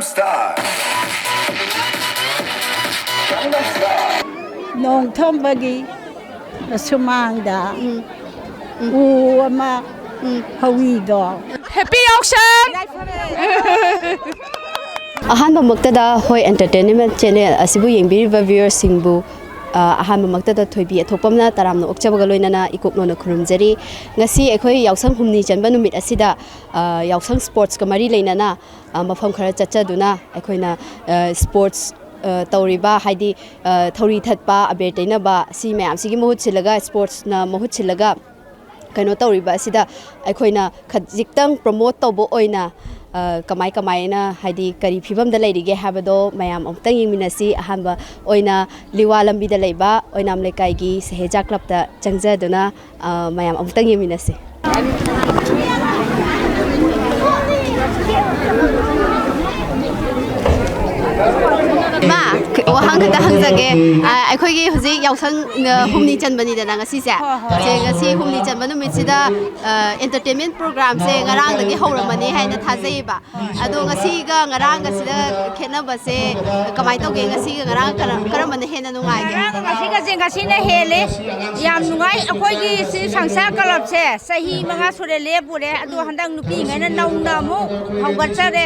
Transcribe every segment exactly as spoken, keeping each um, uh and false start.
Star. Gangnam Style. ꯅꯣꯡ ꯊꯣꯝꯕꯒꯤ ꯁꯨꯃꯥꯡꯗ ꯎꯝ꯫ ꯎ ꯑꯃ ꯎꯝ꯫ ꯍꯧꯋꯤꯗꯣ꯫ Happy Yaosang! ꯑꯍꯥꯟꯕꯃꯛꯇꯗ ꯍꯣꯏ Entertainment Channel ꯑꯁꯤꯕꯨ ꯌꯦꯡꯕꯤꯔꯤꯕ viewersꯁꯤꯡꯕꯨ, ꯑ, ꯑꯍꯥꯟꯕꯃꯛꯇꯗ ꯊꯣꯏꯕꯤ ꯑꯊꯣꯛꯄꯝꯅ ꯇꯔꯥꯝꯅ ꯑꯣꯛꯆꯕꯒ ꯂꯣꯏꯅꯅ ꯏꯀꯣꯛꯅꯣꯅ ꯈꯨꯔꯨꯝꯖꯔꯤ꯫ ꯉꯁꯤ ꯑꯩꯈꯣꯏ ꯌꯥꯎꯁꯪ ꯍꯨꯝꯅꯤ ꯆꯟꯕ ꯅꯨꯃꯤꯠ ꯑꯁꯤꯗ, ꯑ, ꯌꯥꯎꯁꯪ sportsꯀ ꯃꯔꯤ ꯂꯩꯅꯅ, ꯑ, ꯃꯐꯝ ꯈꯔ ꯆꯠꯆꯗꯨꯅ ꯑꯩꯈꯣꯏꯅ, ꯑ, sports, ꯑ, ꯇꯧꯔꯤꯕ, ꯍꯥꯏꯗꯤ, ꯑ, ꯊꯧꯔꯤ ꯊꯠꯄ, ꯑꯕꯦꯔ ꯇꯩꯅꯕ, ꯁꯤ ꯃꯌꯥꯝꯁꯤꯒꯤ ꯃꯍꯨꯠ ꯁꯤꯜꯂꯒ, sportsꯅ ꯃꯍꯨꯠ ꯁꯤꯜꯂꯒ ꯀꯩꯅꯣ ꯇꯧꯔꯤꯕ ꯑꯁꯤꯗ ꯑꯩꯈꯣꯏꯅ ꯈꯖꯤꯛꯇꯪ promote ꯇꯧꯕ ꯑꯣꯏꯅ, ꯑ, ꯀꯃꯥꯏ ꯀꯃꯥꯏꯅ, ꯍꯥꯏꯗꯤ ꯀꯔꯤ ꯐꯤꯕꯝꯗ ꯂꯩꯔꯤꯒꯦ ꯍꯥꯏꯕꯗꯣ ꯃꯌꯥꯝ ꯑꯃꯨꯛꯇꯪ ꯌꯦꯡꯃꯤꯟꯅꯁꯤ꯫ ꯑꯍꯥꯟꯕ ꯑꯣꯏꯅ ꯂꯤꯋꯥ ꯂꯝꯕꯤꯗ ꯂꯩꯕ ꯑꯣꯏꯅꯥꯝ ꯂꯩꯀꯥꯏꯒꯤ ꯁꯍꯦꯖꯥ clubꯇ ꯆꯪꯖꯗꯨꯅ ꯑ, ꯃꯌꯥꯝ ꯑꯃꯨꯛꯇꯪ ꯌꯦꯡꯃꯤꯟꯅꯁꯤ꯫ ꯏꯃꯥ, ꯋꯥꯍꯪ ꯈꯛꯇ ꯍꯪꯖꯒꯦ꯫ ꯑ, ꯑꯩꯈꯣꯏꯒꯤ ꯍꯧꯖꯤꯛ ꯌꯥꯎꯁꯪ, ꯑ, ꯍꯨꯝꯅꯤ ꯆꯟꯕꯅꯤꯗꯅ ꯉꯁꯤꯁꯦ꯫ ꯍꯣꯏ, ꯍꯣꯏ꯫ ꯁꯦ, ꯉꯁꯤ ꯍꯨꯝꯅꯤ ꯆꯟꯕ ꯅꯨꯃꯤꯠꯁꯤꯗ, ꯑ, entertainment programꯁꯦ ꯉꯔꯥꯡꯗꯒꯤ ꯍꯧꯔꯝꯃꯅꯤ ꯍꯥꯏꯅ ꯊꯥꯖꯩꯌꯦꯕ꯫ ꯑꯗꯣ ꯉꯁꯤꯒ ꯉꯔꯥꯡꯒꯁꯤꯗ ꯈꯦꯠꯅꯕꯁꯦ ꯀꯃꯥꯏꯅ ꯇꯧꯒꯦ? ꯉꯁꯤꯒ ꯉꯔꯥꯡ ꯀꯔꯝ-, ꯀꯔꯝꯕꯅ ꯍꯦꯟꯅ ꯅꯨꯡꯉꯥꯏꯒꯦ? ꯉꯔꯥꯡꯒ ꯉꯁꯤꯒꯁꯦ ꯉꯁꯤꯅ ꯍꯦꯜꯂꯦ꯫ ꯌꯥꯝ ꯅꯨꯡꯉꯥꯏ꯫ ꯑꯩꯈꯣꯏꯒꯤ ꯁꯤ ꯁꯪꯁꯥꯔ clubꯁꯦ ꯆꯍꯤ ꯃꯉꯥ ꯁꯨꯔꯦ ꯂꯦꯞꯄꯨꯔꯦ꯫ ꯑꯗꯣ ꯍꯟꯗꯛ ꯅꯨꯄꯤꯉꯩꯅ ꯅꯧꯅ ꯑꯃꯨꯛ ꯍꯧꯒꯠꯆꯔꯦ꯫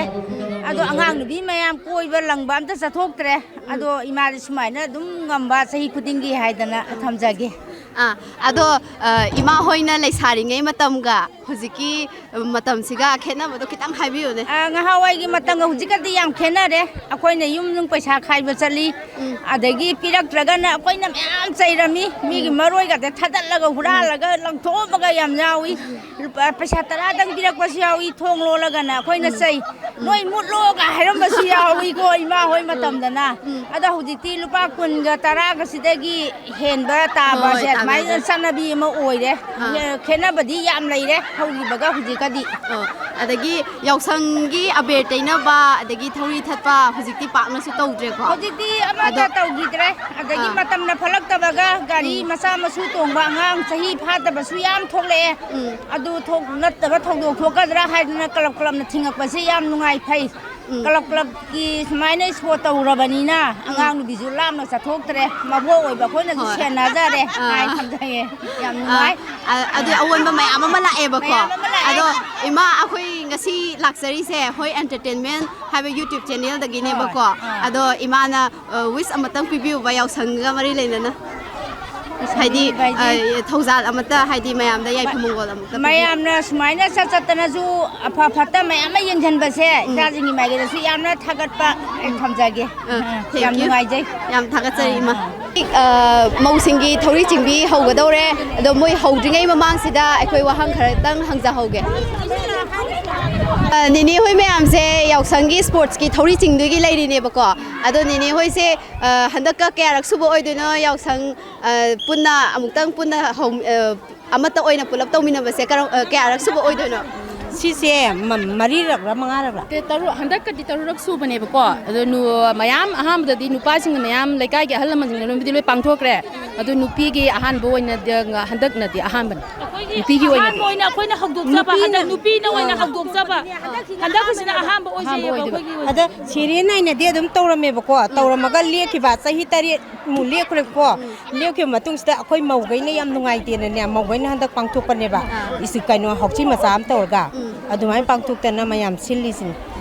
ꯑꯗꯣ ꯑꯉꯥꯡ ꯅꯨꯄꯤ ꯃꯌꯥꯝ ꯀꯣꯏꯕ ꯂꯪꯕ ꯑꯝꯇ ꯆꯠꯊꯣꯛꯇ꯭ꯔꯦ꯫ ꯑꯗꯣ ꯏꯃꯥꯗꯤ ꯁꯨꯃꯥꯏꯅ ꯑꯗꯨꯝ ꯉꯝꯕ ꯆꯍꯤ ꯈꯨꯗꯤꯡꯒꯤ ꯍꯥꯏꯗꯅ ꯊꯝꯖꯒꯦ꯫ ꯑꯥ, ꯑꯗꯣ, ꯑ, ꯏꯃꯥ ꯍꯣꯏꯅ ꯂꯩꯁꯥꯔꯤꯉꯩ ꯃꯇꯝꯒ ꯍꯧꯖꯤꯛꯀꯤ ꯃꯇꯝꯁꯤꯒ ꯈꯦꯠꯅꯕꯗꯣ ꯈꯤꯇꯪ ꯍꯥꯏꯕꯤꯌꯨꯅꯦ꯫ ꯑ, ꯉꯍꯥꯟꯋꯥꯏꯒꯤ ꯃꯇꯝꯒ ꯍꯧꯖꯤꯛꯀꯗꯤ ꯌꯥꯝ ꯈꯦꯠꯅꯔꯦ꯫ ꯑꯩꯈꯣꯏꯅ ꯌꯨꯝ ꯅꯨꯡ ꯄꯩꯁꯥ ꯈꯥꯏꯕ ꯆꯠꯂꯤ꯫ ꯎꯝ꯫ ꯑꯗꯒꯤ ꯄꯤꯔꯛꯇ꯭ꯔꯒꯅ ꯑꯩꯈꯣꯏꯅ ꯃꯌꯥꯝ ꯆꯩꯔꯝꯃꯤ꯫ ꯃꯤꯒꯤ ꯎꯝ꯫ ꯃꯔꯣꯏꯒꯗꯤ ꯊꯗꯠꯂꯒ, ꯎꯝ꯫ ꯍꯨꯔꯥꯜꯂꯒ ꯂꯪꯊꯣꯛꯑꯝꯕꯒ ꯌꯥꯝ ꯌꯥꯎꯏ꯫ ꯂꯨꯄꯥ, ꯄꯩꯁꯥ ꯇꯔꯥꯗꯪ ꯄꯤꯔꯛꯄꯁꯨ ꯌꯥꯎꯏ, ꯊꯣꯡ ꯂꯣꯜꯂꯒꯅ ꯑꯩꯈꯣꯏꯅ ꯎꯝ꯫ ꯆꯩ꯫ ꯎꯝ꯫ "ꯅꯣꯏ ꯃꯨꯠꯂꯣꯒ" ꯍꯥꯏꯔꯝꯕꯁꯨ ꯌꯥꯎꯏꯀꯣ, ꯏꯃꯥ ꯍꯣꯏ ꯎꯝ꯫ ꯃꯇꯝꯗꯅ꯫ ꯎꯝ꯫ ꯑꯗꯣ ꯍꯧꯖꯤꯛꯇꯤ ꯂꯨꯄꯥ ꯀꯨꯟꯒ ꯇꯔꯥꯒꯁꯤꯗꯒꯤ ꯍꯦꯟꯕ ꯍꯣꯏ, ꯇꯥꯕꯁꯦ ꯑꯗꯨꯃꯥꯏꯅ ꯇꯥꯕꯁꯦ꯫ ꯆꯠꯅꯕꯤ ꯑꯃ ꯑꯣꯏꯔꯦ꯫ ꯑꯥ꯫ ꯈꯦꯠꯅꯕꯗꯤ ꯌꯥꯝ ꯂꯩꯔꯦ ꯍꯧꯈꯤꯕꯒ ꯍꯧꯖꯤꯛꯀꯗꯤ꯫ ꯑꯣ, ꯑꯗꯒꯤ ꯌꯥꯎꯁꯪꯒꯤ ꯑꯕꯦꯔ ꯇꯩꯅꯕ, ꯑꯗꯒꯤ ꯊꯧꯔꯤ ꯊꯠꯄ ꯍꯧꯖꯤꯛꯇꯤ ꯄꯥꯛꯅꯁꯨ ꯇꯧꯗ꯭ꯔꯦꯀꯣ? ꯍꯧꯖꯤꯛꯇꯤ ꯑꯃꯠꯇ ꯑꯗꯣ ꯇꯧꯈꯤꯗ꯭ꯔꯦ꯫ ꯑꯗꯒꯤ ꯑꯥ꯫ ꯃꯇꯝꯅ ꯐꯠꯂꯛꯇꯕꯒ ꯒꯥꯔꯤ ꯎꯝ꯫ ꯃꯆꯥ ꯃꯁꯨ ꯇꯣꯡꯕ ꯑꯉꯥꯡ ꯆꯍꯤ ꯐꯥꯗꯕꯁꯨ ꯌꯥꯝ ꯊꯣꯛꯂꯛꯑꯦ꯫ ꯎꯝ꯫ ꯑꯗꯨ ꯊꯣꯛ-, ꯅꯠꯇꯕ ꯊꯧꯗꯣꯛ ꯊꯣꯛꯀꯗ꯭ꯔꯥ ꯍꯥꯏꯗꯅ club clubꯅ ꯊꯤꯡꯉꯛꯄꯁꯦ ꯌꯥꯝ ꯅꯨꯡꯉꯥꯏ, ꯐꯩ꯫ ꯎꯝ꯫ ꯀ꯭ꯂꯕ ꯀ꯭ꯂꯕꯀꯤ ꯁꯨꯃꯥꯏꯅ ꯁ꯭ꯄꯣꯔꯠ ꯇꯧꯔꯕꯅꯤꯅ, ꯎꯝ꯫ ꯑꯉꯥꯡ ꯅꯨꯕꯤꯁꯨ ꯂꯥꯞꯅ ꯆꯠꯊꯣꯛꯇ꯭ꯔꯦ, ꯃꯕꯣꯛ ꯑꯣꯏꯕ ꯑꯩꯈꯣꯏꯅꯁꯨ ꯍꯣꯏ꯫ ꯁꯦꯟꯅꯖꯔꯦ꯫ ꯑꯥ꯫ ꯍꯥꯏ ꯊꯝꯖꯒꯦ꯫ ꯌꯥꯝ ꯑꯥ, ꯅꯨꯡꯉꯥꯏ꯫ ꯑ-, ꯑꯗꯨꯗꯤ ꯑꯑꯣꯟꯕ ꯃꯌꯥꯝ ꯑꯃ ꯂꯥꯛꯑꯦꯕꯀꯣ꯫ ꯃꯌꯥꯝ ꯑꯃ ꯂꯥꯛꯑꯦ꯫ ꯑꯗꯣ ꯏꯃꯥ, ꯑꯩꯈꯣꯏ ꯉꯁꯤ ꯂꯥꯛꯆꯔꯤꯁꯦ ꯍꯣꯏ ꯑꯦꯟꯇꯔꯇꯦꯟꯃꯦꯟ ꯍꯥꯏꯕ ꯌꯨꯇ꯭ꯌꯨꯕ ꯆꯦꯅꯦꯜꯗꯒꯤꯅꯦꯕꯀꯣ꯫ ꯍꯣꯏ, ꯑꯥ꯫ ꯑꯗꯣ ꯏꯃꯥꯅ, ꯑ, ꯋꯤꯁ ꯑꯃꯇꯪ ꯄꯤꯕꯤꯌꯨꯕ ꯌꯥꯎꯁꯪꯒ ꯃꯔꯤ ꯂꯩꯅꯅ꯫ ꯍꯥꯏꯗꯤ, ꯍꯥꯏꯗꯤ ꯑ, ꯊꯧꯖꯥꯜ ꯑꯃꯠꯇ, ꯍꯥꯏꯗꯤ ꯃꯌꯥꯝꯗ ꯌꯥꯏꯐ ꯃꯪꯒꯣꯜ ꯑꯃꯨꯛꯇ ꯄꯤꯕꯤꯌꯨ꯫ ꯃꯌꯥꯝꯅ ꯁꯨꯃꯥꯏꯅ ꯆꯠ ꯆꯠꯇꯅꯁꯨ ꯑꯐ ꯐꯠꯇ ꯃꯌꯥꯝ ꯑꯃ ꯌꯦꯡꯁꯤꯟꯕꯁꯦ ꯎꯝ꯫ ꯏꯆꯥꯁꯤꯡꯒꯤ ꯃꯥꯏꯀꯩꯗꯁꯨ ꯌꯥꯝꯅ ꯊꯥꯒꯠꯄ ꯑꯩ ꯊꯝꯖꯒꯦ꯫ ꯑ, ꯎꯝ, thank ꯌꯥꯝ you꯫ ꯅꯨꯡꯉꯥꯏꯖꯩ꯫ ꯌꯥꯝ ꯊꯥꯒꯠꯆꯔꯤ, ꯏꯃꯥ꯫ ꯑ, ꯃꯧꯁꯤꯡꯒꯤ ꯊꯧꯔꯤ ꯆꯤꯡꯕꯤ ꯍꯧꯒꯗꯧꯔꯦ꯫ ꯑꯗꯣ ꯃꯣꯏ ꯍꯧꯗ꯭ꯔꯤꯉꯩ ꯃꯃꯥꯡꯁꯤꯗ ꯑꯩꯈꯣꯏ ꯋꯥꯍꯪ ꯈꯔꯇꯪ ꯍꯪꯖꯍꯧꯒꯦ꯫ ꯑ, ꯅꯦꯅꯦ ꯍꯣꯏ ꯃꯌꯥꯝꯁꯦ ꯌꯥꯎꯁꯪꯒꯤ ꯁ꯭ꯄꯣꯔꯠꯁꯀꯤ ꯊꯧꯔꯤ ꯆꯤꯡꯗꯣꯏꯒꯤ ꯂꯩꯔꯤꯅꯦꯕꯀꯣ꯫ ꯑꯗꯣ ꯅꯦꯅꯦ ꯍꯣꯏꯁꯦ, ꯑ, ꯍꯟꯗꯛꯀ ꯀꯌꯥꯔꯛ ꯁꯨꯕ ꯑꯣꯏꯗꯣꯏꯅꯣ ꯌꯥꯎꯁꯪ, ꯑ, ꯄꯨꯟꯅ ꯑꯃꯨꯛꯇꯪ ꯄꯨꯟꯅ ꯍꯧ-, ꯑ, ꯑꯃꯠꯇ ꯑꯣꯏꯅ ꯄꯨꯂꯞ ꯇꯧꯃꯤꯟꯅꯕꯁꯦ ꯀꯔꯝ-, ꯑ, ꯀꯌꯥꯔꯛ ꯁꯨꯕ ꯑꯣꯏꯗꯣꯏꯅꯣ? ꯁꯤꯁꯦ ꯃ-, ꯃꯔꯤꯔꯛꯂ ꯃꯉꯥꯔꯛꯂ? ꯅꯠꯇꯦ, ꯇꯔꯨꯛ, ꯍꯟꯗꯛꯀꯗꯤ ꯇꯔꯨꯛꯔꯛ ꯁꯨꯕꯅꯦꯕꯀꯣ꯫ ꯑꯗꯣ ꯅꯨ-, ꯃꯌꯥꯝ ꯑꯍꯥꯟꯕꯗꯗꯤ ꯅꯨꯄꯥꯁꯤꯡꯅ ꯃꯌꯥꯝ ꯂꯩꯀꯥꯏꯒꯤ ꯑꯍꯜ ꯂꯃꯟꯁꯤꯡꯅ ꯂꯣꯏꯅꯃꯛꯇꯤ ꯂꯣꯏ ꯄꯥꯡꯊꯣꯛꯈ꯭ꯔꯦ꯫ ꯑꯗꯣ ꯅꯨꯄꯤꯒꯤ ꯑꯍꯥꯟꯕ ꯑꯣꯏꯅꯗꯤ ꯉ-, ꯍꯟꯗꯛꯅꯗꯤ ꯑꯍꯥꯟꯕꯅꯤ꯫ ꯑꯩꯈꯣꯏꯒꯤ ꯅꯨꯄꯤꯒꯤ ꯑꯣꯏꯅ꯫ ꯑꯍꯥꯟꯕ ꯑꯣꯏꯅ ꯑꯩꯈꯣꯏꯅ ꯍꯧꯗꯣꯛꯆꯕ, ꯅꯨꯄꯤꯅ꯫ ꯍꯟꯗꯛ ꯅꯨꯄꯤꯅ ꯑꯣꯏꯅ ꯑꯥ꯫ ꯍꯧꯗꯣꯛꯆꯕ꯫ ꯍꯟꯗꯛꯀꯤꯁꯤꯅ ꯑꯍꯥꯟꯕ ꯑꯍꯥꯟꯕ ꯑꯣꯏꯖꯩꯌꯦꯕ ꯑꯣꯏꯗꯣꯏꯕ꯫ ꯑꯩꯈꯣꯏꯒꯤ ꯑꯣꯏꯅ꯫ ꯑꯗ ꯁꯦꯔꯦꯟ ꯅꯥꯏꯅꯗꯤ ꯑꯗꯨꯝ ꯇꯧꯔꯝꯃꯦꯕꯀꯣ, ꯇꯧꯔꯝꯃꯒ ꯂꯦꯞꯈꯤꯕ ꯆꯍꯤ ꯇꯔꯦꯠ ꯃꯨꯛ ꯂꯦꯞꯈ꯭ꯔꯦꯀꯣ꯫ ꯎꯝ꯫ ꯂꯦꯞꯈꯤꯕ ꯃꯇꯨꯡꯁꯤꯗ ꯑꯩꯈꯣꯏ ꯃꯧꯈꯩꯅ ꯌꯥꯝ ꯅꯨꯡꯉꯥꯏꯇꯦꯅꯅꯦ, ꯃꯧꯈꯩꯅ ꯍꯟꯗꯛ ꯄꯥꯡꯊꯣꯛꯄꯅꯦꯕ꯫ ꯑꯥ꯫ ꯏꯁ, ꯀꯩꯅꯣ, ꯍꯧꯆꯤ ꯃꯆꯥ ꯑꯃ ꯇꯧꯔꯒ꯫ ꯎꯝ꯫ ꯑꯗꯨꯃꯥꯏꯅ ꯄꯥꯡꯊꯣꯛꯇꯅ ꯃꯌꯥꯝ ꯁꯤꯜꯂꯤꯁꯤꯅꯤ꯫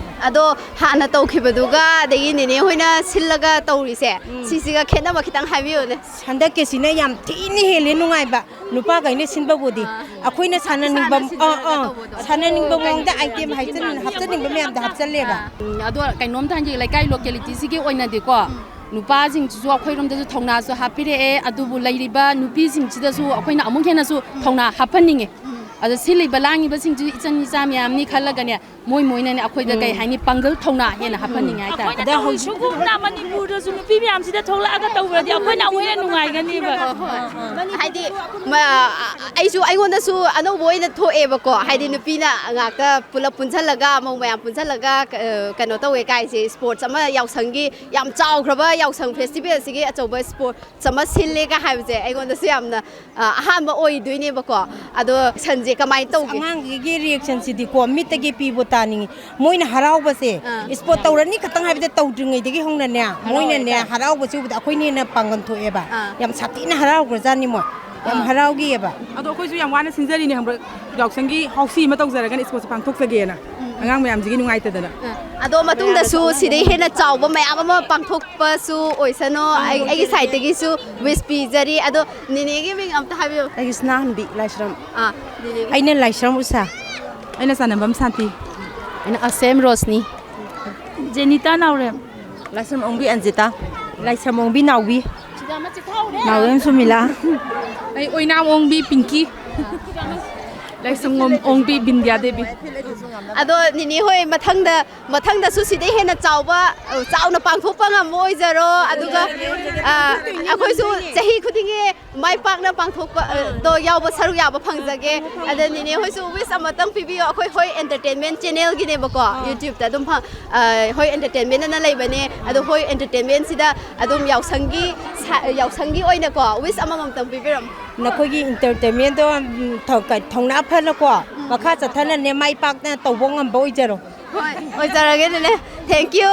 ꯑꯗꯣ ꯍꯥꯟꯅ ꯇꯧꯈꯤꯕꯗꯨꯒ ꯑꯗꯒꯤ ꯅꯦꯅꯦ ꯍꯣꯏꯅ ꯁꯤꯜꯂꯒ ꯇꯧꯔꯤꯁꯦ, ꯎꯝ꯫ ꯁꯤꯁꯤꯒ ꯈꯦꯠꯅꯕ ꯈꯤꯇꯪ ꯍꯥꯏꯕꯤꯌꯨꯅꯦ꯫ ꯍꯟꯗꯛꯀꯤꯁꯤꯅ ꯌꯥꯝ ꯊꯤꯅ ꯍꯦꯜꯂꯦ ꯅꯨꯡꯉꯥꯏꯕ꯫ ꯅꯨꯄꯥꯈꯩꯅ ꯁꯤꯟꯕꯕꯨꯗꯤ꯫ ꯑꯥ꯫ ꯑꯩꯈꯣꯏꯅ ꯁꯥꯟꯅꯅꯤꯡꯕ, ꯏꯁꯥꯅ ꯑꯥ, ꯁꯤꯟꯖꯔꯒ ꯑꯥ, ꯇꯧꯕꯗꯣ꯫ ꯁꯥꯟꯅꯅꯤꯡꯕ ꯃꯑꯣꯡꯗ ꯑꯥꯏꯇꯦꯝ ꯍꯥꯏꯆꯟ-, ꯍꯥꯞꯆꯅꯤꯡꯕ ꯃꯌꯥꯝꯗꯣ ꯍꯥꯞꯆꯜꯂꯦꯕ꯫ ꯑꯥ꯫ ꯎꯝ, ꯑꯗꯣ ꯀꯩꯅꯣꯝꯇ ꯍꯥꯏꯖꯒꯦ, ꯂꯩꯀꯥꯏ ꯂꯣꯀꯦꯂꯤꯇꯤꯁꯤꯒꯤ ꯑꯣꯏꯅꯗꯤꯀꯣ, ꯎꯝ꯫ ꯅꯨꯄꯥꯁꯤꯡꯁꯤꯁꯨ ꯑꯩꯈꯣꯏꯔꯣꯝꯗꯁꯨ ꯊꯧꯅꯥꯁꯨ ꯍꯥꯞꯄꯤꯔꯛꯑꯦ, ꯑꯗꯨꯕꯨ ꯂꯩꯔꯤꯕ ꯅꯨꯄꯤꯁꯤꯡꯁꯤꯗꯁꯨ ꯑꯩꯈꯣꯏꯅ ꯑꯃꯨꯛ ꯍꯦꯟꯅꯁꯨ ꯊꯧꯅꯥ ꯍꯥꯞꯍꯟꯅꯤꯡꯉꯦ꯫ ꯎꯝ꯫ ꯑꯗꯣ ꯁꯤꯜꯂꯤꯕ ꯂꯥꯡꯉꯤꯕꯁꯤꯡꯁꯤꯁꯨ ꯏꯆꯟ ꯏꯆꯥ ꯃꯌꯥꯝꯅꯤ ꯈꯜꯂꯒꯅꯦ, ꯃꯣꯏ ꯃꯣꯏꯅꯅꯦ ꯑꯩꯈꯣꯏꯗ ꯀꯩ ꯎꯝ꯫ ꯍꯥꯏꯅꯤ, ꯄꯥꯡꯒꯜ ꯊꯧꯅꯥ ꯍꯦꯟꯅ ꯍꯥꯞꯍꯟꯅꯤꯡꯉꯦ ꯍꯥꯏꯇꯥꯔꯦ꯫ ꯑꯩꯈꯣꯏꯅ ꯑꯗ ꯇꯧꯔꯤ ꯍꯧꯖꯤꯛ ꯁꯨꯒꯨꯝꯅ ꯃꯅꯤꯄꯨꯔꯗꯁꯨ ꯅꯨꯄꯤ ꯃꯌꯥꯝꯁꯤꯗ ꯊꯣꯛꯂꯛꯑꯒ ꯇꯧꯕꯗꯤ ꯑꯩꯈꯣꯏꯅ ꯑꯃꯨꯛ ꯍꯦꯟꯅ ꯅꯨꯡꯉꯥꯏꯒꯅꯤꯕ꯫ ꯍꯣꯏ, ꯍꯣꯏ꯫ ꯍꯥꯏꯗꯤ, ꯃ-, ꯑꯩꯁꯨ ꯑꯩꯉꯣꯟꯗꯁꯨ ꯑꯅꯧꯕ ꯑꯣꯏꯅ ꯊꯣꯛꯑꯦꯕꯀꯣ, ꯍꯥꯏꯗꯤ ꯅꯨꯄꯤꯅ ꯉꯥꯛꯇ ꯄꯨꯂꯞ ꯄꯨꯟꯁꯤꯜꯂꯒ, ꯃꯧ ꯃꯌꯥꯝ ꯄꯨꯟꯁꯤꯜꯂꯒ, ꯀ-, ꯀꯩꯅꯣ ꯇꯧꯋꯦ ꯀꯥꯏꯁꯦ, ꯁ꯭ꯄꯣꯔꯠꯁ ꯑꯃ ꯌꯥꯎꯁꯪꯒꯤ ꯌꯥꯝ ꯆꯥꯎꯈ꯭ꯔꯕ ꯌꯥꯎꯁꯪ ꯐꯦꯁꯇꯤꯚꯦꯜꯁꯤꯒꯤ ꯑꯆꯧꯕ ꯁ꯭ꯄꯣꯔꯠꯁ ꯑꯃ ꯁꯤꯜꯂꯦꯒ ꯍꯥꯏꯕꯁꯦ ꯑꯩꯉꯣꯟꯗꯁꯨ ꯌꯥꯝꯅ, ꯑ, ꯑꯍꯥꯟꯕ ꯑꯣꯏꯗꯣꯏꯅꯦꯕꯀꯣ꯫ ꯑꯗꯣ ꯁꯟꯁꯦ ꯀꯃꯥꯏꯅ ꯇꯧꯒꯦ? ꯑꯉꯥꯡꯒꯤꯒꯤ reaction ꯁꯤꯗꯤꯀꯣ, ꯃꯤꯠꯇꯒꯤ ꯄꯤꯕꯨ ꯇꯥꯅꯤꯡꯉꯤ꯫ ꯃꯣꯏꯅ ꯍꯔꯥꯎꯕꯁꯦ, ꯑꯥ꯫ Sport ꯇꯧꯔꯅꯤ ꯈꯛꯇꯪ ꯍꯥꯏꯕꯗ ꯇꯧꯗ꯭ꯔꯤꯉꯩꯗꯒꯤ ꯍꯧꯅꯅꯦ, ꯃꯣꯏꯅꯅꯦ, ꯍꯔꯥꯎꯕꯁꯦ ꯎꯕꯗ ꯑꯩꯈꯣꯏꯅ ꯍꯦꯟꯅ ꯄꯥꯡꯒꯜ ꯊꯣꯛꯑꯦꯕ꯫ ꯑꯥ꯫ ꯌꯥꯝ ꯁꯥꯊꯤꯅ ꯍꯔꯥꯎꯈ꯭ꯔꯖꯥꯠꯅꯤ ꯃꯣꯏ꯫ ꯌꯥꯝ ꯑꯥ꯫ ꯍꯔꯥꯎꯈꯤꯑꯕ꯫ ꯑꯗꯣ ꯑꯩꯈꯣꯏꯁꯨ ꯌꯥꯝ ꯋꯥꯅ ꯁꯤꯟꯖꯔꯤꯅꯦ, ꯈꯪꯕ꯭ꯔꯥ? ꯌꯥꯎꯁꯪꯒꯤ ꯍꯥꯎꯁꯤ ꯑꯃ ꯇꯧꯖꯔꯒꯅ sports ꯁꯦ ꯄꯥꯡꯊꯣꯛꯆꯒꯦꯅ꯫ ꯎꯝ꯫ ꯑꯉꯥꯡ ꯃꯌꯥꯝꯁꯤꯒꯤ ꯅꯨꯡꯉꯥꯏꯇꯗꯅ꯫ ꯑꯥ꯫ ꯑꯗꯣ ꯃꯇꯨꯡꯗꯁꯨ ꯁꯤꯗꯩ ꯍꯦꯟꯅ ꯆꯥꯎꯕ ꯃꯌꯥꯝ ꯑꯃ ꯄꯥꯡꯊꯣꯛꯄꯁꯨ ꯑꯣꯏꯁꯅꯣ꯫ ꯑꯩ, ꯑꯩꯒꯤ side ꯇꯒꯤꯁꯨ wish ꯄꯤꯖꯔꯤ꯫ ꯑꯗꯣ ꯅꯦꯅꯦꯒꯤ ꯃꯤꯡ ꯑꯝꯇ ꯍꯥꯏꯕꯤꯌꯨ꯫ ꯑꯩꯒꯤ ꯁꯅꯥꯍꯟꯕꯤ ꯂꯥꯏꯁ꯭ꯔꯝ꯫ ꯑꯥ, ꯅꯦꯅꯦꯒꯤ꯫ ꯑꯩꯅ ꯂꯥꯏꯁ꯭ꯔꯝ ꯎꯁꯥ꯫ ꯑꯩꯅ ꯆꯥꯟꯅꯕꯝ ꯁꯥꯟꯇꯤ꯫ ꯑꯩꯅ ꯑꯁꯦꯝ ꯔꯣꯁꯅꯤ꯫ ꯖꯦꯅꯤꯇꯥ ꯅꯥꯎꯔꯦꯝ꯫ ꯂꯥꯏꯁ꯭ꯔꯝ ꯑꯣꯡꯕꯤ ꯑꯟꯖꯤꯇꯥ꯫ ꯂꯥꯏꯁ꯭ꯔꯝ ꯑꯣꯡꯕꯤ ꯅꯥꯎꯕꯤ꯫ ꯅꯥꯎꯔꯦꯝ ꯁꯨꯃꯤꯂꯥ꯫ ꯑꯩ ꯑꯣꯏꯅꯥꯝ ꯑꯣꯡꯕꯤ ꯄꯤꯡꯀꯤ꯫ ꯂꯥꯏꯁ꯭ꯔꯝ ꯑꯣꯡ-, ꯑꯣꯡꯕꯤ ꯕꯤꯟꯗ꯭ꯌꯥ ꯗꯦꯕꯤ꯫ ꯑꯗꯣ ꯅꯤꯅꯦ ꯍꯣꯏ ꯃꯊꯪꯗ, ꯃꯊꯪꯗꯁꯨ ꯁꯤꯗꯩ ꯍꯦꯟꯅ ꯆꯥꯎꯕ, ꯆꯥꯎꯅ ꯄꯥꯡꯊꯣꯛꯄ ꯉꯝꯕ ꯑꯣꯏꯖꯔꯣ꯫ ꯑꯗꯨꯒ, ꯑ, ꯑꯩꯈꯣꯏꯁꯨ ꯆꯍꯤ ꯈꯨꯗꯤꯡꯒꯤ ꯃꯥꯏ ꯄꯥꯛꯅ ꯄꯥꯡꯊꯣꯛꯄ, ꯑ, ꯗꯣ ꯌꯥꯎꯕ, ꯁꯔꯨꯛ ꯌꯥꯕ ꯐꯪꯖꯒꯦ꯫ ꯑꯗ ꯅꯤꯅꯦ ꯍꯣꯏꯁꯨ wish ꯑꯃꯇꯪ ꯄꯤꯕꯤꯌꯣ꯫ ꯑꯩꯈꯣꯏ ꯍꯣꯏ entertainment channel ꯒꯤꯅꯦꯕꯀꯣ, YouTube ꯇ ꯑꯗꯨꯝ ꯐ-, ꯑ, ꯍꯣꯏ entertainment ꯑꯅ ꯂꯩꯕꯅꯦ꯫ ꯑꯗꯣ ꯍꯣꯏ entertainment ꯁꯤꯗ ꯑꯗꯨꯝ ꯌꯥꯎꯁꯪꯒꯤ ꯁ-, ꯌꯥꯎꯁꯪꯒꯤ ꯑꯣꯏꯅꯀꯣ wish ꯑꯃꯃꯝꯇꯪ ꯄꯤꯕꯤꯔꯝꯃꯣ꯫ ꯅꯈꯣꯏꯒꯤ entertainment ꯗꯣ, ꯎꯝ, ꯊꯧ-, ꯀ-, ꯊꯧꯅꯥ ꯐꯅꯀꯣ, ꯃꯈꯥ ꯆꯠꯊꯅꯅꯦ ꯃꯥꯏ ꯄꯥꯛꯅ ꯇꯧꯕ ꯉꯝꯕ ꯑꯣꯏꯖꯔꯣ꯫ ꯍꯣꯏ, ꯑꯣꯏꯖꯔꯒꯦ ꯅꯦꯅꯦ꯫ Thank you.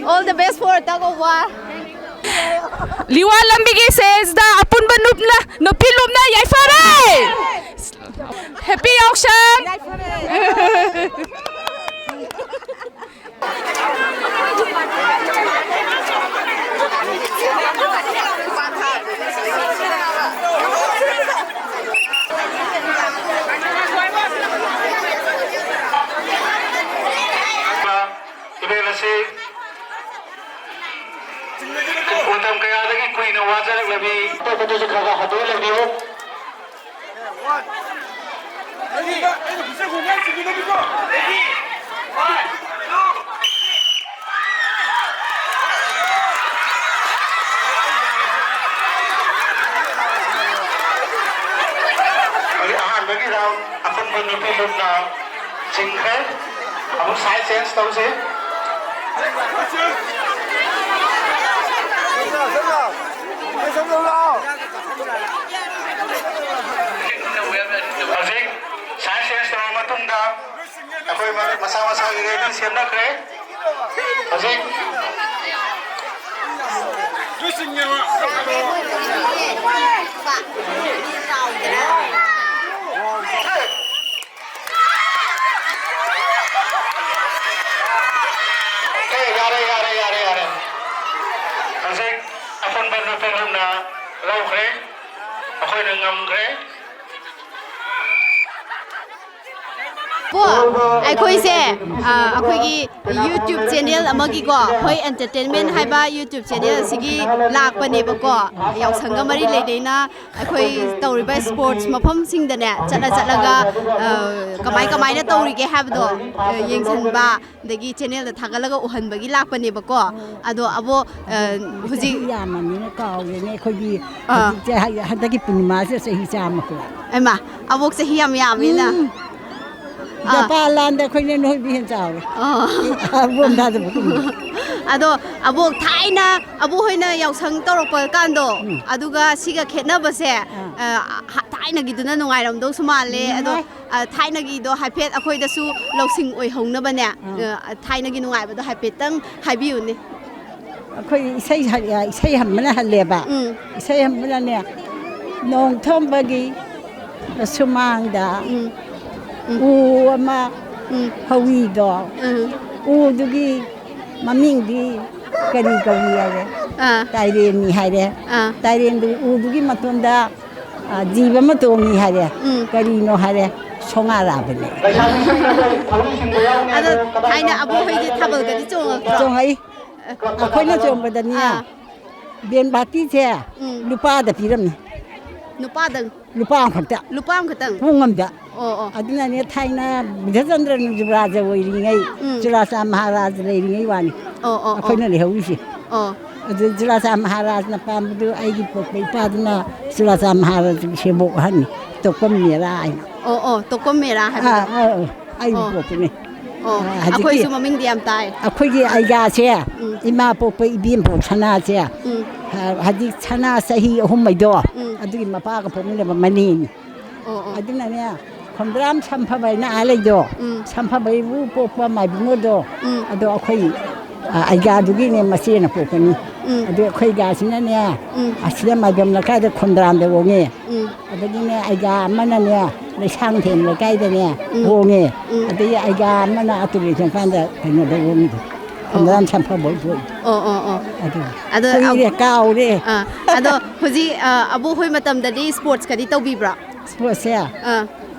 All the best for tug of war. ꯂꯤꯋꯥ ꯂꯝꯕꯤꯒꯤ stage ꯗ ꯑꯄꯨꯟꯕ ꯅꯨꯞꯅ, ꯅꯨꯄꯤ ꯂꯨꯞꯅ ꯌꯥꯏꯐꯔꯦ! Happy ꯌꯥꯎꯁꯪ! ꯏꯚꯦꯟ ꯑꯁꯤ ꯃꯇꯝ ꯀꯌꯥꯗꯒꯤ ꯀꯨꯏꯅ ꯋꯥꯖꯔꯛꯂꯕꯤ, ꯑꯇꯣꯞꯄꯗꯁꯨ ꯈꯔ ꯈꯔ ꯍꯟꯗꯣꯛꯍꯜꯂꯕꯤꯌꯨ꯫ ꯑꯍꯥꯟꯕꯒꯤ round ꯑꯄꯨꯟꯕ ꯅꯨꯄꯤ ꯂꯨꯞꯅ ꯆꯤꯡꯈ꯭ꯔꯦ꯫ ꯑꯃꯨꯛ side change ꯇꯧꯁꯤ꯫ ꯍꯧꯖꯤꯛ ꯑꯩꯈꯣꯏ ꯃꯁꯥ ꯃꯁꯥꯒꯤ ꯔꯦꯂꯤ ꯁꯦꯝꯅꯈ꯭ꯔꯦ꯫ ꯍꯧꯖꯤꯛ ꯑꯦ, ꯌꯥꯔꯦ, ꯌꯥꯔꯦ, ꯌꯥꯔꯦ, ꯌꯥꯔꯦ꯫ ꯍꯧꯖꯤꯛ ꯑꯄꯨꯟꯕ ꯅꯨꯄꯤ ꯂꯧꯈ꯭ꯔꯦ꯫ ꯑꯩꯈꯣꯏꯅ ꯉꯝꯈ꯭ꯔꯦ꯫ ꯀꯣ, ꯑꯩꯈꯣꯏꯁꯦ, ꯑ, ꯑꯩꯈꯣꯏꯒꯤ YouTube channel ꯑꯃꯒꯤꯀꯣ, ꯍꯣꯏ Entertainment ꯍꯥꯏꯕ YouTube channel ꯑꯁꯤꯒꯤ ꯂꯥꯛꯄꯅꯦꯕꯀꯣ, ꯌꯥꯎꯁꯪꯒ ꯃꯔꯤ ꯂꯩꯅꯩꯅ ꯑꯩꯈꯣꯏ ꯇꯧꯔꯤꯕ sports ꯃꯐꯝꯁꯤꯡꯗꯅꯦ ꯆꯠꯂ ꯆꯠꯂꯒ, ꯑ, ꯀꯃꯥꯏ ꯀꯃꯥꯏꯅ ꯇꯧꯔꯤꯒꯦ ꯍꯥꯏꯕꯗꯣ, ꯑ, ꯌꯦꯡꯁꯤꯟꯕ, ꯑꯗꯒꯤ channelꯗ ꯊꯥꯒꯠꯂꯒ ꯎꯍꯟꯕꯒꯤ ꯂꯥꯛꯄꯅꯦꯕꯀꯣ꯫ ꯑꯗꯣ ꯑꯕꯣꯛ, ꯑ, ꯍꯧꯖꯤꯛ ꯆꯍꯤ ꯌꯥꯝꯃꯕꯅꯤꯅ ꯀꯥꯎꯔꯦꯅꯦ ꯑꯩꯈꯣꯏꯒꯤ꯫ ꯑꯥ꯫ ꯍꯧꯖꯤꯛꯁꯦ ꯍ-, ꯍꯟꯗꯛꯀꯤ ꯄꯨꯔꯅꯤꯃꯥꯁꯦ ꯆꯍꯤ ꯆꯥꯝꯃ ꯁꯨꯔꯦ꯫ ꯍꯩꯃꯥ, ꯑꯕꯣꯛ ꯆꯍꯤ ꯌꯥꯝ ꯌꯥꯝꯃꯤꯅ꯫ ꯎꯝ꯫ ꯑꯥ꯫ ꯖꯄꯥꯟ ꯂꯥꯟꯗ ꯑꯩꯈꯣꯏꯅ ꯅꯣꯏꯕ ꯍꯦꯟꯅ ꯆꯥꯎꯔꯦ꯫ ꯑꯥ꯫ ꯑꯕꯣꯛ ꯊꯥꯗꯕ ꯀꯨꯝꯕ꯫ ꯑꯗꯣ ꯑꯕꯣꯛ ꯊꯥꯏꯅ ꯑꯕꯣꯛ ꯍꯣꯏꯅ ꯌꯥꯎꯁꯪ ꯇꯧꯔꯛꯄ ꯀꯥꯟꯗꯣ, ꯎꯝ꯫ ꯑꯗꯨꯒ ꯁꯤꯒ ꯈꯦꯠꯅꯕꯁꯦ, ꯑꯥ꯫ ꯑ, ꯍ-, ꯊꯥꯏꯅꯒꯤꯗꯨꯅ ꯅꯨꯡꯉꯥꯏꯔꯝꯗꯧꯁꯨ ꯃꯥꯜꯂꯦ꯫ ꯑꯗꯣ, ꯅꯨꯡꯉꯥꯏ꯫ ꯑ, ꯊꯥꯏꯅꯒꯤꯗꯣ ꯍꯥꯏꯐꯦꯠ ꯑꯩꯈꯣꯏꯗꯁꯨ ꯂꯧꯁꯤꯡ ꯑꯣꯏꯍꯧꯅꯕꯅꯦ, ꯑꯥ꯫ ꯑ, ꯊꯥꯏꯅꯒꯤ ꯅꯨꯡꯉꯥꯏꯕꯗꯣ ꯍꯥꯏꯐꯦꯠꯇꯪ ꯍꯥꯏꯕꯤꯌꯨꯅꯦ꯫ ꯑꯩꯈꯣꯏ ꯏꯁꯩ ꯍ-, ꯏꯁꯩ ꯍꯟꯕꯅ ꯍꯜꯂꯦꯕ꯫ ꯎꯝ꯫ ꯏꯁꯩ ꯍꯟꯕꯅꯅꯦ, ꯅꯣꯡ ꯊꯣꯝꯕꯒꯤ ꯁꯨꯃꯥꯡꯗ ꯎꯝ꯫ ꯎꯝ꯫ ꯎ ꯑꯃ ꯎꯝ꯫ ꯍꯧꯋꯤꯗꯣ, ꯎꯝ꯫ ꯎꯗꯨꯒꯤ ꯃꯃꯤꯡꯗꯤ ꯀꯔꯤ ꯀꯧꯏ ꯍꯥꯏꯔꯦ? ꯑꯥ꯫ ꯇꯥꯏꯔꯦꯟꯅꯤ ꯍꯥꯏꯔꯦ꯫ ꯑꯥ꯫ ꯇꯥꯏꯔꯦꯟꯗꯨ ꯎꯗꯨꯒꯤ ꯃꯇꯣꯟꯗ, ꯑ, ꯖꯤꯕ ꯑꯃ ꯇꯣꯡꯉꯤ ꯍꯥꯏꯔꯦ꯫ ꯎꯝ꯫ ꯀꯔꯤꯅꯣ ꯍꯥꯏꯔꯦ? ꯁꯣꯉꯥ ꯂꯥꯕꯅꯦ꯫ ꯑꯗꯣ ꯊꯥꯏꯅ ꯑꯕꯣꯛ ꯍꯣꯏꯗꯤ ꯊꯥꯕꯜꯒꯗꯤ ꯆꯣꯡꯉꯛꯇ꯭ꯔꯣ? ꯆꯣꯡꯉꯛꯏ꯫ ꯑꯩꯈꯣꯏꯅ ꯆꯣꯡꯕꯗꯅꯦ, ꯑꯥ꯫ ꯕꯦꯟ ꯕꯥꯇꯤꯁꯦ ꯎꯝ꯫ ꯂꯨꯄꯥꯗ ꯄꯤꯔꯝꯃꯤ꯫ ꯅꯨꯄꯥꯗꯪ? ꯂꯨꯄꯥ ꯑꯃꯈꯛꯇ꯫ ꯂꯨꯄꯥ ꯑꯃꯈꯛꯇꯪ? ꯄꯨꯡ ꯑꯃꯗ꯫ ꯑꯣ, ꯑꯣ꯫ ꯑꯗꯨꯅꯅꯦ, ꯊꯥꯏꯅ ꯕꯨꯙꯆꯟꯗ꯭ꯔꯅ ꯌꯨꯕꯔꯥꯖ ꯑꯣꯏꯔꯤꯉꯩ, ꯎꯝ꯫ ꯆꯨꯔꯥꯆꯥꯟ ꯃꯍꯥꯔꯥꯖ ꯂꯩꯔꯤꯉꯩ ꯋꯥꯅꯤ ꯑꯣ, ꯑꯣ, ꯑꯣ꯫ ꯑꯩꯈꯣꯏꯅ ꯂꯩꯍꯧꯔꯤꯁꯦ꯫ ꯑꯣ꯫ ꯑꯗꯨ ꯆꯨꯔꯥꯆꯥꯟ ꯃꯍꯥꯔꯥꯖꯅ ꯄꯥꯟꯕꯗꯨ ꯑꯩꯒꯤ ꯄꯣꯛꯄ ꯏꯄꯥꯗꯨꯅ ꯆꯨꯔꯥꯆꯥꯟ ꯃꯍꯥꯔꯥꯖꯒꯤ ꯁꯦꯕꯣꯛ ꯑꯍꯟꯅꯤ, ꯇꯣꯛꯄꯝ ꯃꯦꯔꯥ ꯍꯥꯏꯅ꯫ ꯑꯣ, ꯑꯣ, ꯇꯣꯛꯄꯝ ꯃꯦꯔꯥ ꯍꯥꯏꯕꯗꯣ? ꯑꯥ, ꯑꯥ, ꯑꯥ, ꯑꯩꯒꯤ ꯑꯣ꯫ ꯄꯣꯛꯄꯅꯦ꯫ ꯑꯣ, ꯑꯥ, ꯍꯧꯖꯤꯛꯀꯤ ꯑꯩꯈꯣꯏꯁꯨ ꯃꯃꯤꯡꯗꯤ ꯌꯥꯝ ꯇꯥꯏ꯫ ꯑꯩꯈꯣꯏꯒꯤ ꯑꯩꯒꯥꯁꯦ ꯎꯝ꯫ ꯏꯃꯥ ꯄꯣꯛꯄ ꯏꯕꯦꯝꯄꯣꯛ ꯁꯅꯥꯁꯦ, ꯎꯝ꯫ ꯑ, ꯍꯧꯖꯤꯛ ꯁꯅꯥ ꯆꯍꯤ ꯑꯍꯨꯝ ꯍꯥꯏꯗꯣ, ꯎꯝ꯫ ꯑꯗꯨꯒꯤ ꯃꯄꯥꯒ ꯄꯣꯛꯃꯤꯟꯅꯕ ꯃꯅꯦꯅꯤ꯫ ꯑꯣ, ꯑꯣ꯫ ꯑꯗꯨꯅꯅꯦ, ꯈꯣꯝꯗ꯭ꯔꯥꯝ ꯁꯝꯐꯕ ꯍꯥꯏꯅ ꯑꯥ ꯂꯩꯗꯣ꯫ ꯎꯝ꯫ ꯁꯝꯐꯕ ꯍꯥꯏꯕꯨ ꯄꯣꯛꯄ ꯃꯥꯏꯕꯨꯡꯉꯣꯗꯣ꯫ ꯎꯝ꯫ ꯑꯗꯣ ꯑꯩꯈꯣꯏ, ꯑ, ꯑꯩꯒꯥꯗꯨꯒꯤꯅꯦ ꯃꯆꯦꯅ ꯄꯣꯛꯄꯅꯤ꯫ ꯎꯝ꯫ ꯑꯗꯨ ꯑꯩꯈꯣꯏ ꯒꯥꯁꯤꯅꯅꯦ, ꯎꯝ꯫ ꯑꯁꯤꯗ ꯃꯥꯏꯕꯝ ꯂꯩꯀꯥꯏꯗ ꯈꯣꯝꯗ꯭ꯔꯥꯝꯗ ꯑꯣꯡꯉꯦ꯫ ꯎꯝ꯫ ꯑꯗꯒꯤꯅꯦ ꯑꯩꯒꯥ ꯑꯃꯅꯅꯦ ꯂꯩꯁꯥꯡꯊꯦꯝ ꯂꯩꯀꯥꯏꯗꯅꯦ ꯎꯝ꯫ ꯑꯣꯡꯉꯦ꯫ ꯎꯝ꯫ ꯑꯗꯒꯤ ꯑꯩꯒꯥ ꯑꯃꯅ ꯑꯇꯨꯔꯦ ꯆꯪꯀꯥꯟꯗ ꯀꯩꯅꯣꯗ ꯑꯣꯡꯉꯤꯗꯣ꯫ ꯑꯣ꯫ ꯈꯣꯝꯗ꯭ꯔꯥꯝ ꯁꯝꯐꯕ ꯍꯣꯏ꯫ ꯑꯣ, ꯑꯣ, ꯑꯣ꯫ ꯑꯗꯨ ꯑꯗꯣ ꯀꯨꯏꯔꯦ, ꯑ-, ꯀꯥꯎꯔꯦ꯫ ꯑꯥ, ꯑꯗꯣ ꯍꯧꯖꯤꯛ, ꯑ, ꯑꯕꯣꯛ ꯍꯣꯏ ꯃꯇꯝꯗꯗꯤ sports ꯀꯗꯤ ꯇꯧꯕꯤꯕ꯭ꯔꯥ? Sports ꯁꯦ? ꯑꯥ꯫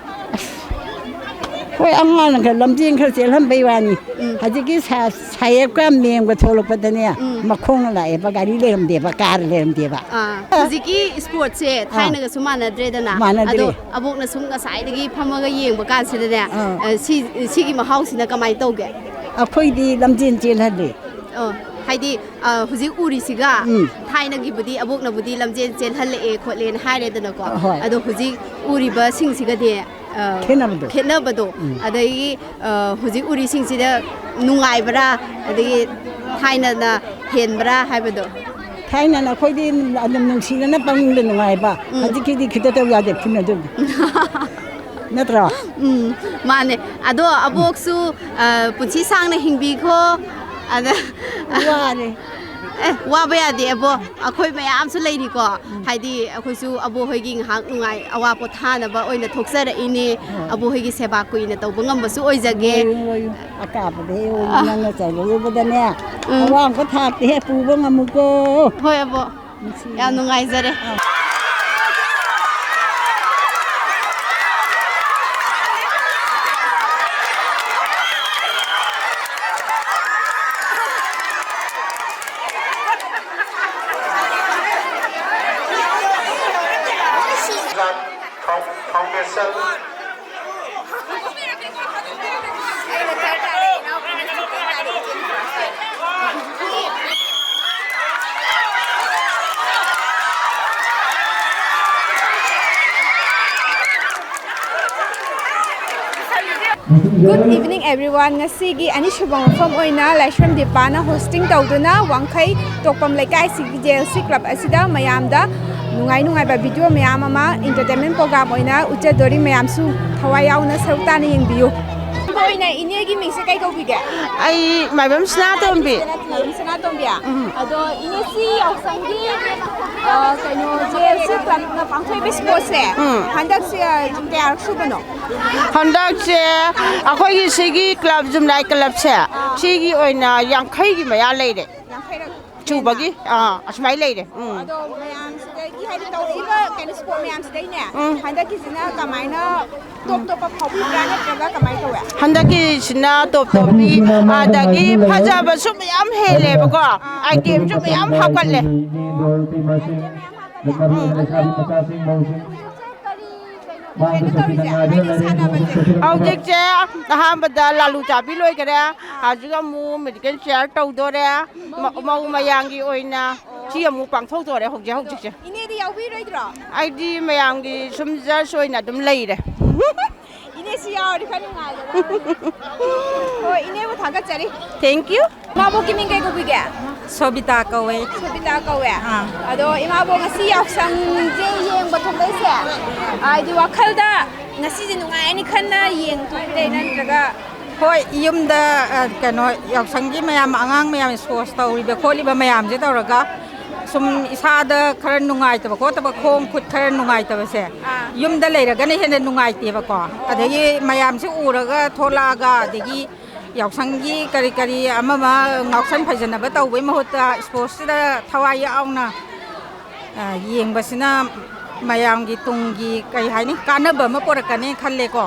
ꯑꯁ, ꯍꯣꯏ, ꯑꯉꯥꯡꯅ ꯈꯔ ꯂꯝꯖꯦꯟ ꯈꯔ ꯆꯦꯜꯍꯟꯕꯩ ꯋꯥꯅꯤ꯫ ꯎꯝ꯫ ꯍꯧꯖꯤꯛꯀꯤ ꯁꯥ-, ꯁꯥꯏꯌꯦꯞꯀ ꯃꯦꯝꯒ ꯊꯣꯛꯂꯛꯄꯗꯅꯦ, ꯎꯝ꯫ ꯃꯈꯣꯡꯅ ꯂꯥꯛꯑꯦꯕ, ꯒꯥꯔꯤ ꯂꯩꯔꯝꯗꯦꯕ, car ꯂꯩꯔꯝꯗꯦꯕ꯫ ꯑꯥ, ꯍꯧꯖꯤꯛꯀꯤ sports ꯁꯦ ꯑꯥ꯫ ꯊꯥꯏꯅꯒꯁꯨ ꯃꯥꯟꯅꯗ꯭ꯔꯦꯗꯅ꯫ ꯃꯥꯟꯅꯗ꯭ꯔꯦ꯫ ꯑꯗꯣ ꯑꯕꯣꯛꯅ ꯁꯨꯝ ꯉꯁꯥꯏꯗꯒꯤ ꯐꯝꯃꯒ ꯌꯦꯡꯕ ꯀꯥꯟꯁꯤꯗꯅꯦ, ꯑꯥ꯫ ꯑ, ꯁꯤ-, ꯁꯤꯒꯤ ꯃꯍꯥꯎꯁꯤꯅ ꯀꯃꯥꯏꯅ ꯇꯧꯒꯦ? ꯑꯩꯈꯣꯏꯗꯤ ꯂꯝꯖꯦꯟ ꯆꯦꯜꯍꯜꯂꯦ꯫ ꯑꯣ, ꯍꯥꯏꯗꯤ, ꯑ, ꯍꯧꯖꯤꯛ ꯎꯔꯤꯁꯤꯒ ꯎꯝ꯫ ꯊꯥꯏꯅꯒꯤꯕꯨꯗꯤ ꯑꯕꯣꯛꯅꯕꯨꯗꯤ ꯂꯝꯖꯦꯟ ꯆꯦꯜꯍꯜꯂꯛꯑꯦ ꯈꯣꯠꯂꯦꯅ ꯍꯥꯏꯔꯦꯗꯅꯀꯣ꯫ ꯑ, ꯍꯣꯏ꯫ ꯑꯗꯣ ꯍꯧꯖꯤꯛ ꯎꯔꯤꯕꯁꯤꯡꯁꯤꯒꯗꯤ, ꯑ, ꯈꯦꯠꯅꯕꯗꯣ꯫ ꯈꯦꯠꯅꯕꯗꯣ꯫ ꯎꯝ꯫ ꯑꯗꯒꯤ, ꯑ, ꯍꯧꯖꯤꯛ ꯎꯔꯤꯁꯤꯡꯁꯤꯗ ꯅꯨꯡꯉꯥꯏꯕ꯭ꯔꯥ, ꯑꯗꯒꯤ ꯊꯥꯏꯅꯅ ꯍꯦꯟꯕ꯭ꯔꯥ ꯍꯥꯏꯕꯗꯣ? ꯊꯥꯏꯅꯅ ꯑꯩꯈꯣꯏꯗꯤ ꯑꯗꯨꯝ ꯅꯨꯡꯁꯤꯅꯅ ꯄꯪꯅꯨꯡꯗ ꯅꯨꯡꯉꯥꯏꯕ꯫ ꯎꯝ꯫ ꯍꯧꯖꯤꯛꯀꯤꯗꯤ ꯈꯤꯇ ꯇꯧ ꯌꯥꯗꯦ, ꯐꯨꯅꯗꯣꯏꯅꯤ꯫ ꯅꯠꯇ꯭ꯔꯣ? ꯎꯝ, ꯃꯥꯅꯦ꯫ ꯑꯗꯣ ꯑꯕꯣꯛꯁꯨ, ꯑ, ꯄꯨꯟꯁꯤ ꯁꯥꯡꯅ ꯍꯤꯡꯕꯤꯈꯣ꯫ ꯑꯗ ꯋꯥꯔꯦ꯫ ꯑꯦ, ꯋꯥꯕ ꯌꯥꯗꯦ, ꯑꯕꯣ꯫ ꯑꯩꯈꯣꯏ ꯃꯌꯥꯝꯁꯨ ꯂꯩꯔꯤꯀꯣ꯫ ꯎꯝ꯫ ꯍꯥꯏꯗꯤ, ꯑꯩꯈꯣꯏꯁꯨ ꯑꯕꯣꯛ ꯍꯣꯏꯒꯤ ꯉꯥꯏꯍꯥꯛ ꯅꯨꯡꯉꯥꯏ, ꯑꯋꯥ ꯄꯣꯊꯥꯅꯕ ꯑꯣꯏꯅ ꯊꯣꯛꯆꯔꯛꯏꯅꯦ꯫ ꯍꯣꯏ꯫ ꯑꯕꯣꯛ ꯍꯣꯏꯒꯤ ꯁꯦꯕꯥ ꯀꯨꯏꯅ ꯇꯧꯕ ꯉꯝꯕꯁꯨ ꯑꯣꯏꯖꯒꯦ꯫ ꯑꯣꯏꯌꯨ, ꯑꯣꯏꯌꯨ꯫ ꯑꯀꯥꯕꯗ ꯍꯦꯛ ꯑꯣꯏꯌꯨ, ꯑ꯫ ꯅꯪꯅ ꯆꯩꯔꯨꯕꯗꯅꯦ, ꯎꯝ꯫ ꯑꯋꯥꯡꯕ ꯊꯥꯛꯇ ꯍꯦꯛ ꯄꯨꯕ ꯉꯝꯃꯨꯀꯣ꯫ ꯍꯣꯏ, ꯑꯕꯣ꯫ ꯅꯨꯡꯁꯤ꯫ ꯌꯥꯝ ꯅꯨꯡꯉꯥꯏꯖꯔꯦ꯫ ꯑꯥ꯫ Foundation. Good evening, everyone. ꯉꯁꯤꯒꯤ ꯑꯅꯤꯁꯨꯕ ꯃꯐꯝ ꯑꯣꯏꯅ ꯂꯥꯏꯁ꯭ꯔꯝ ꯗꯤꯄꯥꯅ hosting ꯇꯧꯗꯨꯅ ꯋꯥꯡꯈꯩ ꯇꯣꯛꯄꯝ ꯂꯩꯀꯥꯏꯁꯤꯒꯤ J L C club ꯑꯁꯤꯗ ꯃꯌꯥꯝꯗ ꯅꯨꯡꯉꯥꯏ ꯅꯨꯡꯉꯥꯏꯕ ꯚꯤꯗꯤꯑꯣ ꯃꯌꯥꯝ ꯑꯃ, ꯏꯟꯇꯔꯇꯦꯟꯃꯦꯟ ꯄ꯭ꯔꯣꯒ꯭ꯔꯥꯝ ꯑꯣꯏꯅ ꯎꯠꯆꯗꯣꯔꯤ꯫ ꯃꯌꯥꯝꯁꯨ ꯊꯋꯥꯏ ꯌꯥꯎꯅ ꯁꯔꯨꯛ ꯇꯥꯅ ꯌꯦꯡꯕꯤꯌꯨ꯫ ꯑꯣꯏꯅ ꯏꯅꯦꯒꯤ ꯃꯤꯡꯁꯦ ꯀꯩ ꯀꯧꯕꯤꯒꯦ? ꯑꯩ ꯃꯥꯏꯕꯝ ꯁꯅꯥꯇꯣꯝꯕꯤ꯫ ꯃꯥꯏꯕꯝ ꯁꯅꯥꯇꯣꯝꯕꯤ꯫ ꯎꯝ꯫ ꯑꯗꯣ ꯏꯅꯦ, ꯁꯤ ꯌꯥꯎꯁꯪꯒꯤ, ꯑ, ꯀꯩꯅꯣ, ꯖꯦ ꯑꯦꯜ ꯁꯤ ꯀ꯭ꯂꯕꯅ ꯄꯥꯡꯊꯣꯛꯏꯕ ꯁ꯭ꯄꯣꯔꯠꯁꯦ, ꯎꯝ꯫ ꯍꯟꯗꯛꯁꯦ, ꯑ, ꯀꯌꯥꯔꯛ ꯁꯨꯕꯅꯣ? ꯍꯟꯗꯛꯁꯦ ꯑꯩꯈꯣꯏꯒꯤ ꯁꯤꯒꯤ ꯀ꯭ꯂꯕ, ꯖꯨꯝꯅꯥꯏ ꯀ꯭ꯂꯕꯁꯦ, ꯁꯤꯒꯤ ꯑꯣꯏꯅ ꯌꯥꯡꯈꯩꯒꯤ ꯃꯌꯥ ꯂꯩꯔꯦ꯫ ꯌꯥꯡꯈꯩꯔꯛ ꯁꯨꯕꯒꯤ, ꯑꯥ, ꯑꯁꯨꯃꯥꯏꯅ ꯂꯩꯔꯦ꯫ ꯎꯝ꯫ ꯑꯗꯣ ꯃꯌꯥꯝꯁꯤꯗꯒꯤ, ꯍꯥꯏꯗꯤ, ꯇꯧꯔꯛꯏꯕ ꯀꯩꯅꯣ ꯁ꯭ꯄꯣꯔꯠ ꯃꯌꯥꯝꯁꯤꯗꯩꯅꯦ, ꯎꯝ꯫ ꯍꯟꯗꯛꯀꯤꯁꯤꯅ ꯀꯃꯥꯏꯅ ꯇꯣꯞ ꯇꯣꯞꯄ ꯐꯥꯎꯕꯤꯕ꯭ꯔꯥ, ꯅꯠꯇ꯭ꯔꯒ ꯀꯃꯥꯏꯅ ꯇꯧꯋꯦ? ꯍꯟꯗꯛꯀꯤꯁꯤꯅ ꯇꯣꯞ ꯇꯣꯞꯄꯤ, ꯑꯗꯒꯤ ꯐꯖꯕꯁꯨ ꯃꯌꯥꯝ ꯍꯦꯜꯂꯦꯕꯀꯣ, ꯑꯥꯏꯇꯦꯝꯁꯨ ꯃꯌꯥꯝ ꯍꯥꯞꯀꯠꯂꯦ꯫ ꯎꯝ꯫ ꯀꯔꯤ ꯀꯩꯅꯣ ꯏꯚꯦꯟꯠꯅꯣ ꯇꯧꯔꯤꯁꯦ? ꯍꯥꯏꯗꯤ ꯁꯥꯟꯅꯕꯁꯦ? ꯍꯧꯖꯤꯛꯁꯦ ꯑꯍꯥꯟꯕꯗ ꯂꯥꯂꯨ ꯆꯥꯕꯤ ꯂꯣꯏꯈꯔꯦ, ꯍꯧꯖꯤꯛ ꯑꯃꯨꯛ ꯃꯦꯖꯤꯀꯦꯜ ꯆꯤꯌꯔ ꯇꯧꯗꯣꯔꯦ, ꯃ-, ꯃꯧ ꯃꯌꯥꯝꯒꯤ ꯑꯣꯏꯅ ꯁꯤ ꯑꯃꯨꯛ ꯄꯥꯡꯊꯣꯛꯇꯣꯔꯦ ꯍꯧꯖꯤꯛ ꯍꯧꯖꯤꯛꯁꯦ꯫ ꯏꯅꯦꯗꯤ ꯌꯥꯎꯕꯤꯔꯣꯏꯗ꯭ꯔꯣ? ꯑꯩꯗꯤ ꯃꯌꯥꯝꯒꯤ ꯁꯨꯝ ꯖꯁ ꯑꯣꯏꯅ ꯑꯗꯨꯝ ꯂꯩꯔꯦ꯫ ꯏꯅꯦꯁꯤ ꯌꯥꯎꯔꯗꯤ ꯈꯔ ꯅꯨꯡꯉꯥꯏꯒꯗꯕꯅꯤ꯫ ꯍꯣꯏ, ꯏꯅꯦꯕꯨ ꯊꯥꯒꯠꯆꯔꯤ꯫ Thank you. ꯏꯃꯥꯕꯣꯛꯀꯤ ꯃꯤꯡ ꯀꯩ ꯀꯧꯕꯤꯒꯦ? ꯁꯣꯕꯤꯇꯥ ꯀꯧꯋꯦ꯫ ꯁꯣꯕꯤꯇꯥ ꯀꯧꯋꯦ? ꯑꯥ꯫ ꯑꯗꯣ ꯏꯃꯥꯕꯣꯛ ꯉꯁꯤ ꯌꯥꯎꯁꯪꯁꯦ ꯌꯦꯡꯕ ꯊꯣꯛꯂꯛꯏꯁꯦ, ꯍꯥꯏꯗꯤ ꯋꯥꯈꯜꯗ ꯉꯁꯤꯁꯦ ꯅꯨꯡꯉꯥꯏꯔꯅꯤ ꯈꯟꯅ ꯌꯦꯡꯕ ꯊꯣꯛꯂꯛꯏꯔ, ꯅꯠꯇ꯭ꯔꯒ? ꯍꯣꯏ, ꯌꯨꯝꯗ, ꯑ, ꯀꯩꯅꯣ, ꯌꯥꯎꯁꯪꯒꯤ ꯃꯌꯥꯝ, ꯑꯉꯥꯡ ꯃꯌꯥꯝ ꯁ꯭ꯄꯣꯔꯠꯁ ꯇꯧꯔꯤꯕ ꯈꯣꯠꯂꯤꯕ ꯃꯌꯥꯝꯁꯦ ꯇꯧꯔꯒ ꯁꯨꯝ ꯏꯁꯥꯗ ꯈꯔ ꯅꯨꯡꯉꯥꯏꯇꯕ ꯈꯣꯠꯇꯕ, ꯈꯣꯡ ꯈꯨꯠ ꯈꯔ ꯅꯨꯡꯉꯥꯏꯇꯕꯁꯦ, ꯑꯥ꯫ ꯌꯨꯝꯗ ꯂꯩꯔꯒꯅ ꯍꯦꯟꯅ ꯅꯨꯡꯉꯥꯏꯇꯦꯕꯀꯣ꯫ ꯑꯗꯒꯤ ꯃꯌꯥꯝꯁꯦ ꯎꯔꯒ ꯊꯣꯛꯂꯛꯑꯒ, ꯑꯗꯒꯤ ꯌꯥꯎꯁꯪꯒꯤ ꯀꯔꯤ ꯀꯔꯤ ꯑꯃ ꯑꯃ ꯉꯥꯎꯁꯟ ꯐꯩꯖꯟꯅꯕ ꯇꯧꯕꯩ ꯃꯍꯨꯠꯇ ꯁ꯭ꯄꯣꯔꯠꯁꯁꯤꯗ ꯊꯋꯥꯏ ꯌꯥꯎꯅ, ꯑ, ꯌꯦꯡꯕꯁꯤꯅ ꯃꯌꯥꯝꯒꯤ ꯇꯨꯡꯒꯤ, ꯀꯩ ꯍꯥꯏꯅꯤ, ꯀꯥꯟꯅꯕ ꯑꯃ ꯄꯨꯔꯛꯀꯅꯤ ꯈꯜꯂꯦꯀꯣ꯫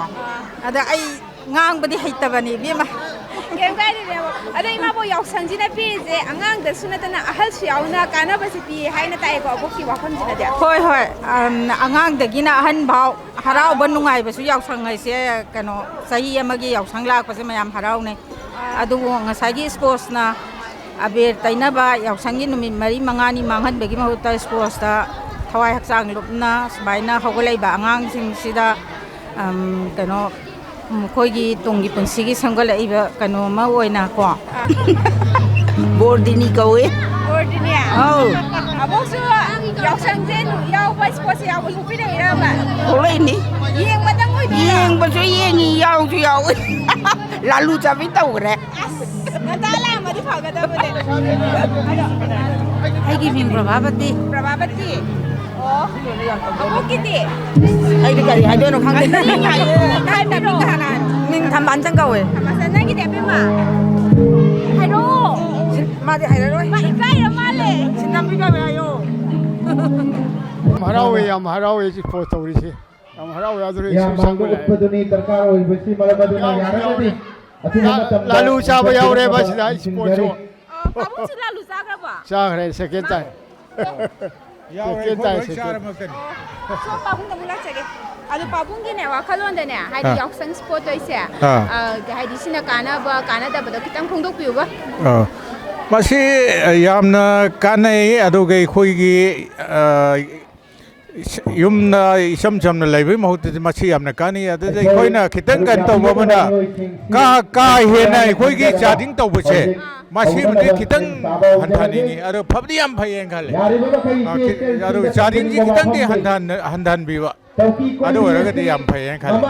ꯑꯗ ꯑꯩ ꯉꯥꯡꯕꯗꯤ ꯍꯩꯇꯕꯅꯤ, ꯏꯕꯦꯝꯃ꯫ ꯀꯩꯝ ꯀꯥꯏꯗꯦ, ꯏꯕꯦꯝꯃ꯫ ꯑꯗꯣ ꯏꯃꯥꯕꯣꯛ, ꯌꯥꯎꯁꯪꯁꯤꯅ ꯄꯤꯔꯤꯁꯦ ꯑꯉꯥꯡꯗꯁꯨ ꯅꯠꯇꯅ ꯑꯍꯜꯁꯨ ꯌꯥꯎꯅ ꯀꯥꯟꯅꯕꯁꯦ ꯄꯤ ꯍꯥꯏꯅ ꯇꯥꯏꯌꯦꯀꯣ, ꯑꯕꯣꯛꯀꯤ ꯋꯥꯐꯝꯁꯤꯅꯗꯤ? ꯍꯣꯏ, ꯍꯣꯏ꯫ ꯑꯝ, ꯑꯉꯥꯡꯗꯒꯤꯅ ꯑꯍꯟ ꯐꯥꯎ ꯍꯔꯥꯎꯕ ꯅꯨꯡꯉꯥꯏꯕꯁꯨ ꯌꯥꯎꯁꯪ ꯍꯥꯏꯁꯦ, ꯀꯩꯅꯣ, ꯆꯍꯤ ꯑꯃꯒꯤ ꯌꯥꯎꯁꯪ ꯂꯥꯛꯄꯁꯦ ꯃꯌꯥꯝ ꯍꯔꯥꯎꯅꯩ꯫ ꯑꯗꯨꯕꯨ ꯉꯁꯥꯏꯒꯤ ꯁ꯭ꯄꯣꯔꯠꯁꯅ ꯑꯕꯦꯔ ꯇꯩꯅꯕ, ꯌꯥꯎꯁꯪꯒꯤ ꯅꯨꯃꯤꯠ ꯃꯔꯤ ꯃꯉꯥꯅꯤ ꯃꯥꯡꯍꯟꯕꯒꯤ ꯃꯍꯨꯠꯇ ꯁ꯭ꯄꯣꯔꯠꯁꯇ ꯊꯋꯥꯏ ꯍꯛꯆꯥꯡ ꯂꯨꯞꯅ ꯁꯨꯃꯥꯏꯅ ꯍꯧꯒꯠꯂꯛꯏꯕ ꯑꯉꯥꯡꯁꯤꯡꯁꯤꯗ, ꯑꯝ, ꯀꯩꯅꯣ, ꯃꯈꯣꯏꯒꯤ ꯇꯨꯡꯒꯤ ꯄꯨꯟꯁꯤꯒꯤ ꯁꯦꯝꯒꯠꯂꯛꯏꯕ ꯀꯩꯅꯣ ꯑꯃ ꯑꯣꯏꯅꯀꯣ꯫ ꯕꯣꯔꯗꯤꯅꯤ ꯀꯧꯏ꯫ ꯕꯣꯔꯗꯤꯅꯤ? ꯑꯧ꯫ ꯁꯣꯝꯁꯨ ꯌꯥꯎꯁꯪꯁꯦ ꯌꯥꯎꯕ, ꯏꯁꯄꯣꯔꯠꯁꯦ ꯌꯥꯎꯕ ꯂꯨꯞꯄꯤꯔꯛꯏꯔꯕ? ꯊꯣꯛꯂꯛꯏꯅꯤ꯫ ꯌꯦꯡꯕꯗꯪ ꯑꯣꯏꯗꯣꯏꯔꯥ? ꯌꯦꯡꯕꯁꯨ ꯌꯦꯡꯉꯤ, ꯌꯥꯎꯁꯨ ꯌꯥꯎꯏ꯫ ꯂꯥꯂꯨ ꯆꯥꯕꯤ ꯇꯧꯈ꯭ꯔꯦ꯫ ꯑꯁ, ꯉꯟꯇꯥ ꯂꯥꯛꯑꯝꯃꯗꯤ ꯐꯒꯗꯕꯅꯦ꯫ ꯑꯗꯣ, ꯑꯩꯒꯤ ꯃꯤꯡ ꯄ꯭ꯔꯚꯥꯕꯇꯤ꯫ ꯄ꯭ꯔꯚꯥꯕꯇꯤ꯫ ꯑꯣ꯫ ꯑꯕꯣꯛꯀꯤꯗꯤ? ꯑꯩꯗꯤ ꯀꯔꯤ ꯍꯥꯏꯗꯣꯏꯅꯣ ꯈꯪꯗꯦ꯫ ꯅꯪ ꯍꯥꯏꯌꯣ꯫ ꯀꯥꯏ ꯃꯤꯡ ꯀꯅꯥ? ꯃꯤꯡ ꯊꯝꯕꯥꯜꯆꯟ ꯀꯧꯋꯦ꯫ ꯊꯝꯕꯥꯜꯆꯟ, ꯅꯪꯒꯤꯗꯤ ꯑꯕꯦꯝꯃ? ꯍꯥꯏꯔꯛꯑꯣ꯫ ꯃꯥꯗꯤ ꯍꯩꯔꯔꯣꯏ꯫ ꯃꯥ ꯏꯀꯥꯏꯔ ꯃꯥꯜꯂꯦ꯫ ꯁꯤꯟꯅꯕꯤ ꯀꯧꯋꯦ ꯍꯥꯏꯌꯣ꯫ ꯌꯥꯝ ꯍꯔꯥꯎꯋꯦ, ꯌꯥꯝ ꯍꯔꯥꯎꯋꯦ ꯁꯤ ꯄꯣꯁ ꯇꯧꯔꯤꯁꯦ꯫ ꯌꯥꯝ ꯍꯔꯥꯎꯋꯦ꯫ ꯑꯗꯨꯅ ꯏꯁꯩ ꯌꯥꯝ ꯃꯥꯡꯕ ꯁꯛꯄ ꯂꯥꯛꯑꯦ꯫ ꯎꯠꯄꯗꯨꯅꯤ ꯗꯔꯀꯥꯔ ꯑꯣꯏꯕꯁꯤ꯫ ꯃꯔꯝ ꯑꯗꯨꯅ ꯌꯥꯎꯔꯦ, ꯌꯥꯔꯒꯗꯤ ꯌꯥꯎꯔꯦ꯫ ꯑꯊꯨꯕ ꯂꯥ-, ꯃꯇꯝꯗ ꯂꯥꯂꯨ ꯆꯥꯕ ꯌꯥꯎꯔꯦꯕ ꯁꯤꯗ ꯏꯁꯄꯣꯔꯠꯁꯨ꯫ ꯑ, ꯄꯥꯕꯨꯡꯁꯨ ꯂꯥꯂꯨ ꯆꯥꯈ꯭ꯔꯕꯣ? ꯆꯥꯈ꯭ꯔꯦ, ꯁꯦꯀꯦꯟ ꯇꯥꯏꯝ꯫ ꯌꯥꯎꯔꯦ, ꯁꯦꯀꯦꯟ ꯑꯩꯈꯣꯏ ꯇꯥꯏꯝ, ꯂꯣꯏ ꯁꯦꯀꯦꯟ꯫ ꯆꯥꯔꯃꯛꯇꯅꯤ꯫ ꯑꯣ, ꯁꯣꯝ ꯄꯥꯕꯨꯡꯗ ꯑꯃꯨꯛ ꯂꯥꯛꯆꯒꯦ꯫ ꯑꯗꯣ ꯄꯥꯕꯨꯡꯒꯤꯅꯦ, ꯋꯥꯈꯜꯂꯣꯟꯗꯅꯦ, ꯍꯥꯏꯗꯤ ꯑꯥ꯫ ꯌꯥꯎꯁꯪ ꯏꯁꯄꯣꯔꯠ ꯇꯧꯔꯤꯁꯦ, ꯑꯥ꯫ ꯑ, ꯍꯥꯏꯗꯤ ꯁꯤꯅ ꯀꯥꯟꯅꯕ, ꯀꯥꯟꯅꯗꯕꯗꯣ ꯈꯤꯇꯪ ꯐꯣꯡꯗꯣꯛꯄꯤꯌꯨꯕ꯫ ꯑꯥ꯫ ꯃꯁꯤ ꯌꯥꯝꯅ ꯀꯥꯟꯅꯩ, ꯑꯗꯨꯒ ꯑꯩꯈꯣꯏꯒꯤ, ꯑ, ꯏꯁ-, ꯌꯨꯝꯗ ꯏꯆꯝ ꯆꯝꯅ ꯂꯩꯕꯒꯤ ꯃꯍꯨꯠꯇꯗꯤ ꯃꯁꯤ ꯌꯥꯝꯅ ꯀꯥꯟꯅꯩ꯫ ꯑꯗꯨꯗ ꯑꯩꯈꯣꯏꯅ ꯈꯤꯇꯪ ꯀꯩꯅꯣ ꯇꯧꯕ ꯑꯃꯅ ꯀꯥ, ꯀꯥ ꯍꯦꯟꯅ ꯑꯩꯈꯣꯏꯒꯤ ꯆꯥꯗꯤꯡ ꯇꯧꯕꯁꯦ, ꯃꯁꯤꯃꯗꯤ ꯈꯤꯇꯪ ꯍꯟꯊꯍꯟꯅꯤꯡꯉꯤ꯫ ꯑꯗꯣ ꯐꯕꯗꯤ ꯌꯥꯝ ꯐꯩꯌꯦꯅ ꯈꯜꯂꯦ꯫ ꯑ, ꯈꯤ-, ꯑꯗꯨ ꯆꯥꯗꯤꯡꯁꯤ ꯈꯤꯇꯪꯗꯤ ꯍꯟꯊꯍꯟ-, ꯍꯟꯊꯍꯟꯕꯤꯕ꯫ ꯑꯗꯨ ꯑꯣꯏꯔꯒꯗꯤ ꯌꯥꯝ ꯐꯩꯌꯦꯅ ꯈꯜꯂꯦ꯫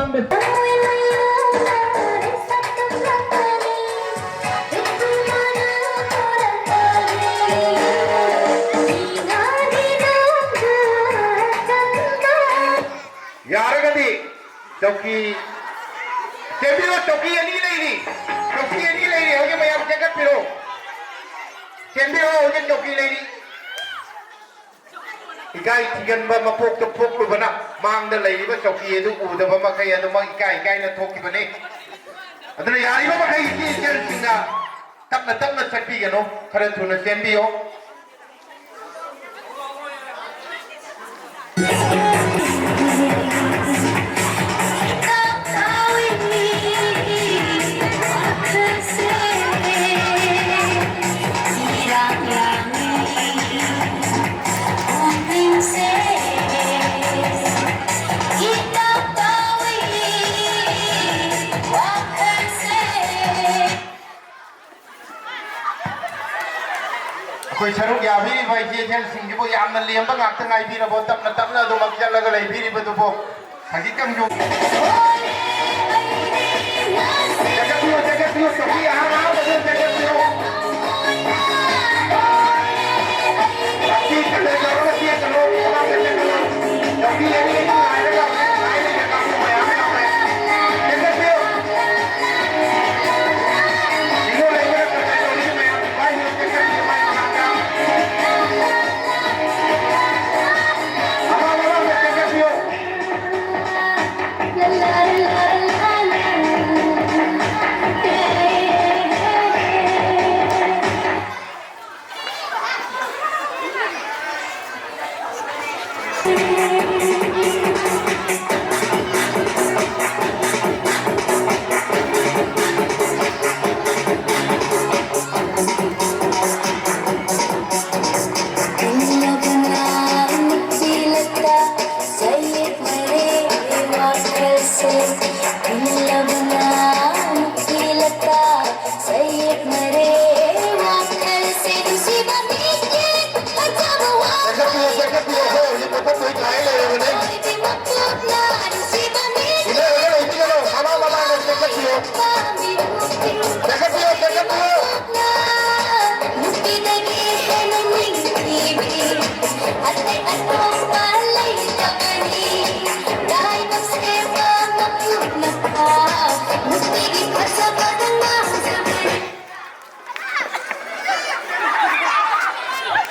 ꯌꯥꯔꯒꯗꯤ ꯆꯧꯀꯤ ꯆꯦꯟꯕꯤꯔꯣ, ꯆꯧꯀꯤ ꯑꯅꯤ ꯂꯩꯔꯤ, ꯆꯧꯀꯤ ꯑꯅꯤ ꯂꯩꯔꯤ, ꯍꯧꯖꯤꯛ ꯃꯌꯥꯝ ꯆꯦꯟꯈꯠꯄꯤꯔꯣ, ꯆꯦꯟꯕꯤꯔꯣ, ꯍꯧꯖꯤꯛ ꯆꯧꯀꯤ ꯂꯩꯔꯤ꯫ ꯏꯀꯥꯏ ꯊꯤꯒꯟꯕ ꯃꯄꯣꯛꯇ ꯄꯣꯛꯂꯨꯕꯅ ꯃꯥꯡꯗ ꯂꯩꯔꯤꯕ ꯆꯧꯀꯤ ꯑꯗꯨ ꯎꯗꯕ ꯃꯈꯩ ꯑꯗꯨꯃꯛ ꯏꯀꯥꯏ ꯏꯀꯥꯏꯅ ꯊꯣꯛꯈꯤꯕꯅꯤ꯫ ꯑꯗꯨꯅ ꯌꯥꯔꯤꯕ ꯃꯈꯩ ꯏꯆꯦ ꯏꯆꯜꯁꯤꯡꯅ ꯇꯞꯅ ꯇꯞꯅ ꯆꯠꯄꯤꯒꯅꯨ, ꯈꯔ ꯊꯨꯅ ꯆꯦꯟꯕꯤꯌꯨ꯫ ꯑꯩꯈꯣꯏ ꯁꯔꯨꯛ ꯌꯥꯕꯤꯔꯤꯕ ꯏꯆꯦ ꯏꯆꯜꯁꯤꯡꯁꯤꯕꯨ ꯌꯥꯝꯅ ꯂꯦꯝꯕ ꯉꯥꯛꯇ ꯉꯥꯏꯕꯤꯔꯕꯣ? ꯇꯞꯅ ꯇꯞꯅ ꯑꯗꯨꯃꯛ ꯆꯠꯂꯒ ꯂꯩꯕꯤꯔꯤꯕꯗꯨꯕꯨ ꯍꯧꯖꯤꯛꯇꯪꯁꯨ ꯆꯦꯟꯈꯠꯄꯤꯌꯨ, ꯆꯦꯟꯈꯠꯄꯤꯌꯨ, ꯆꯧꯀꯤ ꯑꯍꯥꯟꯕ ꯑꯍꯥꯟꯕꯗ ꯆꯦꯟꯈꯠꯄꯤꯌꯨ꯫ ꯆꯧꯀꯤ ꯀꯟꯅ ꯇꯧꯔꯒ ꯆꯦꯟꯒꯅꯨ, ꯃꯃꯥꯡꯗ ꯆꯦꯟꯒꯅꯨ꯫ ꯆꯧꯀꯤ ꯑꯅꯤ ꯑꯅꯤ ꯉꯥꯏꯔꯒ ꯍꯧꯖꯤꯛ ꯉꯥꯏꯔꯤꯕ ꯀꯥꯡꯕꯨ ꯃꯌꯥꯝ ꯌꯥꯎꯔꯦ꯫ ꯆꯦꯟꯈꯠꯄꯤꯌꯨ꯫ ꯁꯤꯡꯉꯣ ꯂꯩꯕ꯭ꯔꯥ? ꯀꯔꯤ ꯇꯧꯔꯤꯒꯦ ꯃꯌꯥꯝ? ꯁꯤꯐꯥꯏꯁꯤꯡꯗꯣ ꯆꯦꯟꯈꯠꯄꯤꯌꯨ, ꯃꯥꯏ ꯃꯅꯥꯛꯇ꯫ ꯃꯃꯥꯡ ꯃꯃꯥꯡꯗ ꯆꯦꯟꯈꯠꯄꯤꯌꯨ꯫ ꯆꯦꯟꯈꯠꯄꯤꯌꯨ, ꯆꯦꯟꯈꯠꯄꯤꯌꯨ, ꯑꯩꯈꯣꯏ ꯍꯧꯖꯤꯛ ꯃꯐꯝ ꯂꯣꯏ ꯉꯥꯏ ꯂꯩꯔꯕꯅꯤ꯫ ꯏꯟꯅꯔꯒ ꯂꯩꯕꯤꯒꯅꯨ, ꯃꯃꯥꯡ ꯃꯃꯥꯡꯗ ꯆꯦꯟꯈꯠꯄꯤꯌꯨ꯫ ꯆꯦꯟꯈꯠꯄꯤꯌꯨ, ꯆꯦꯟꯈꯠꯄꯤꯌꯨ꯫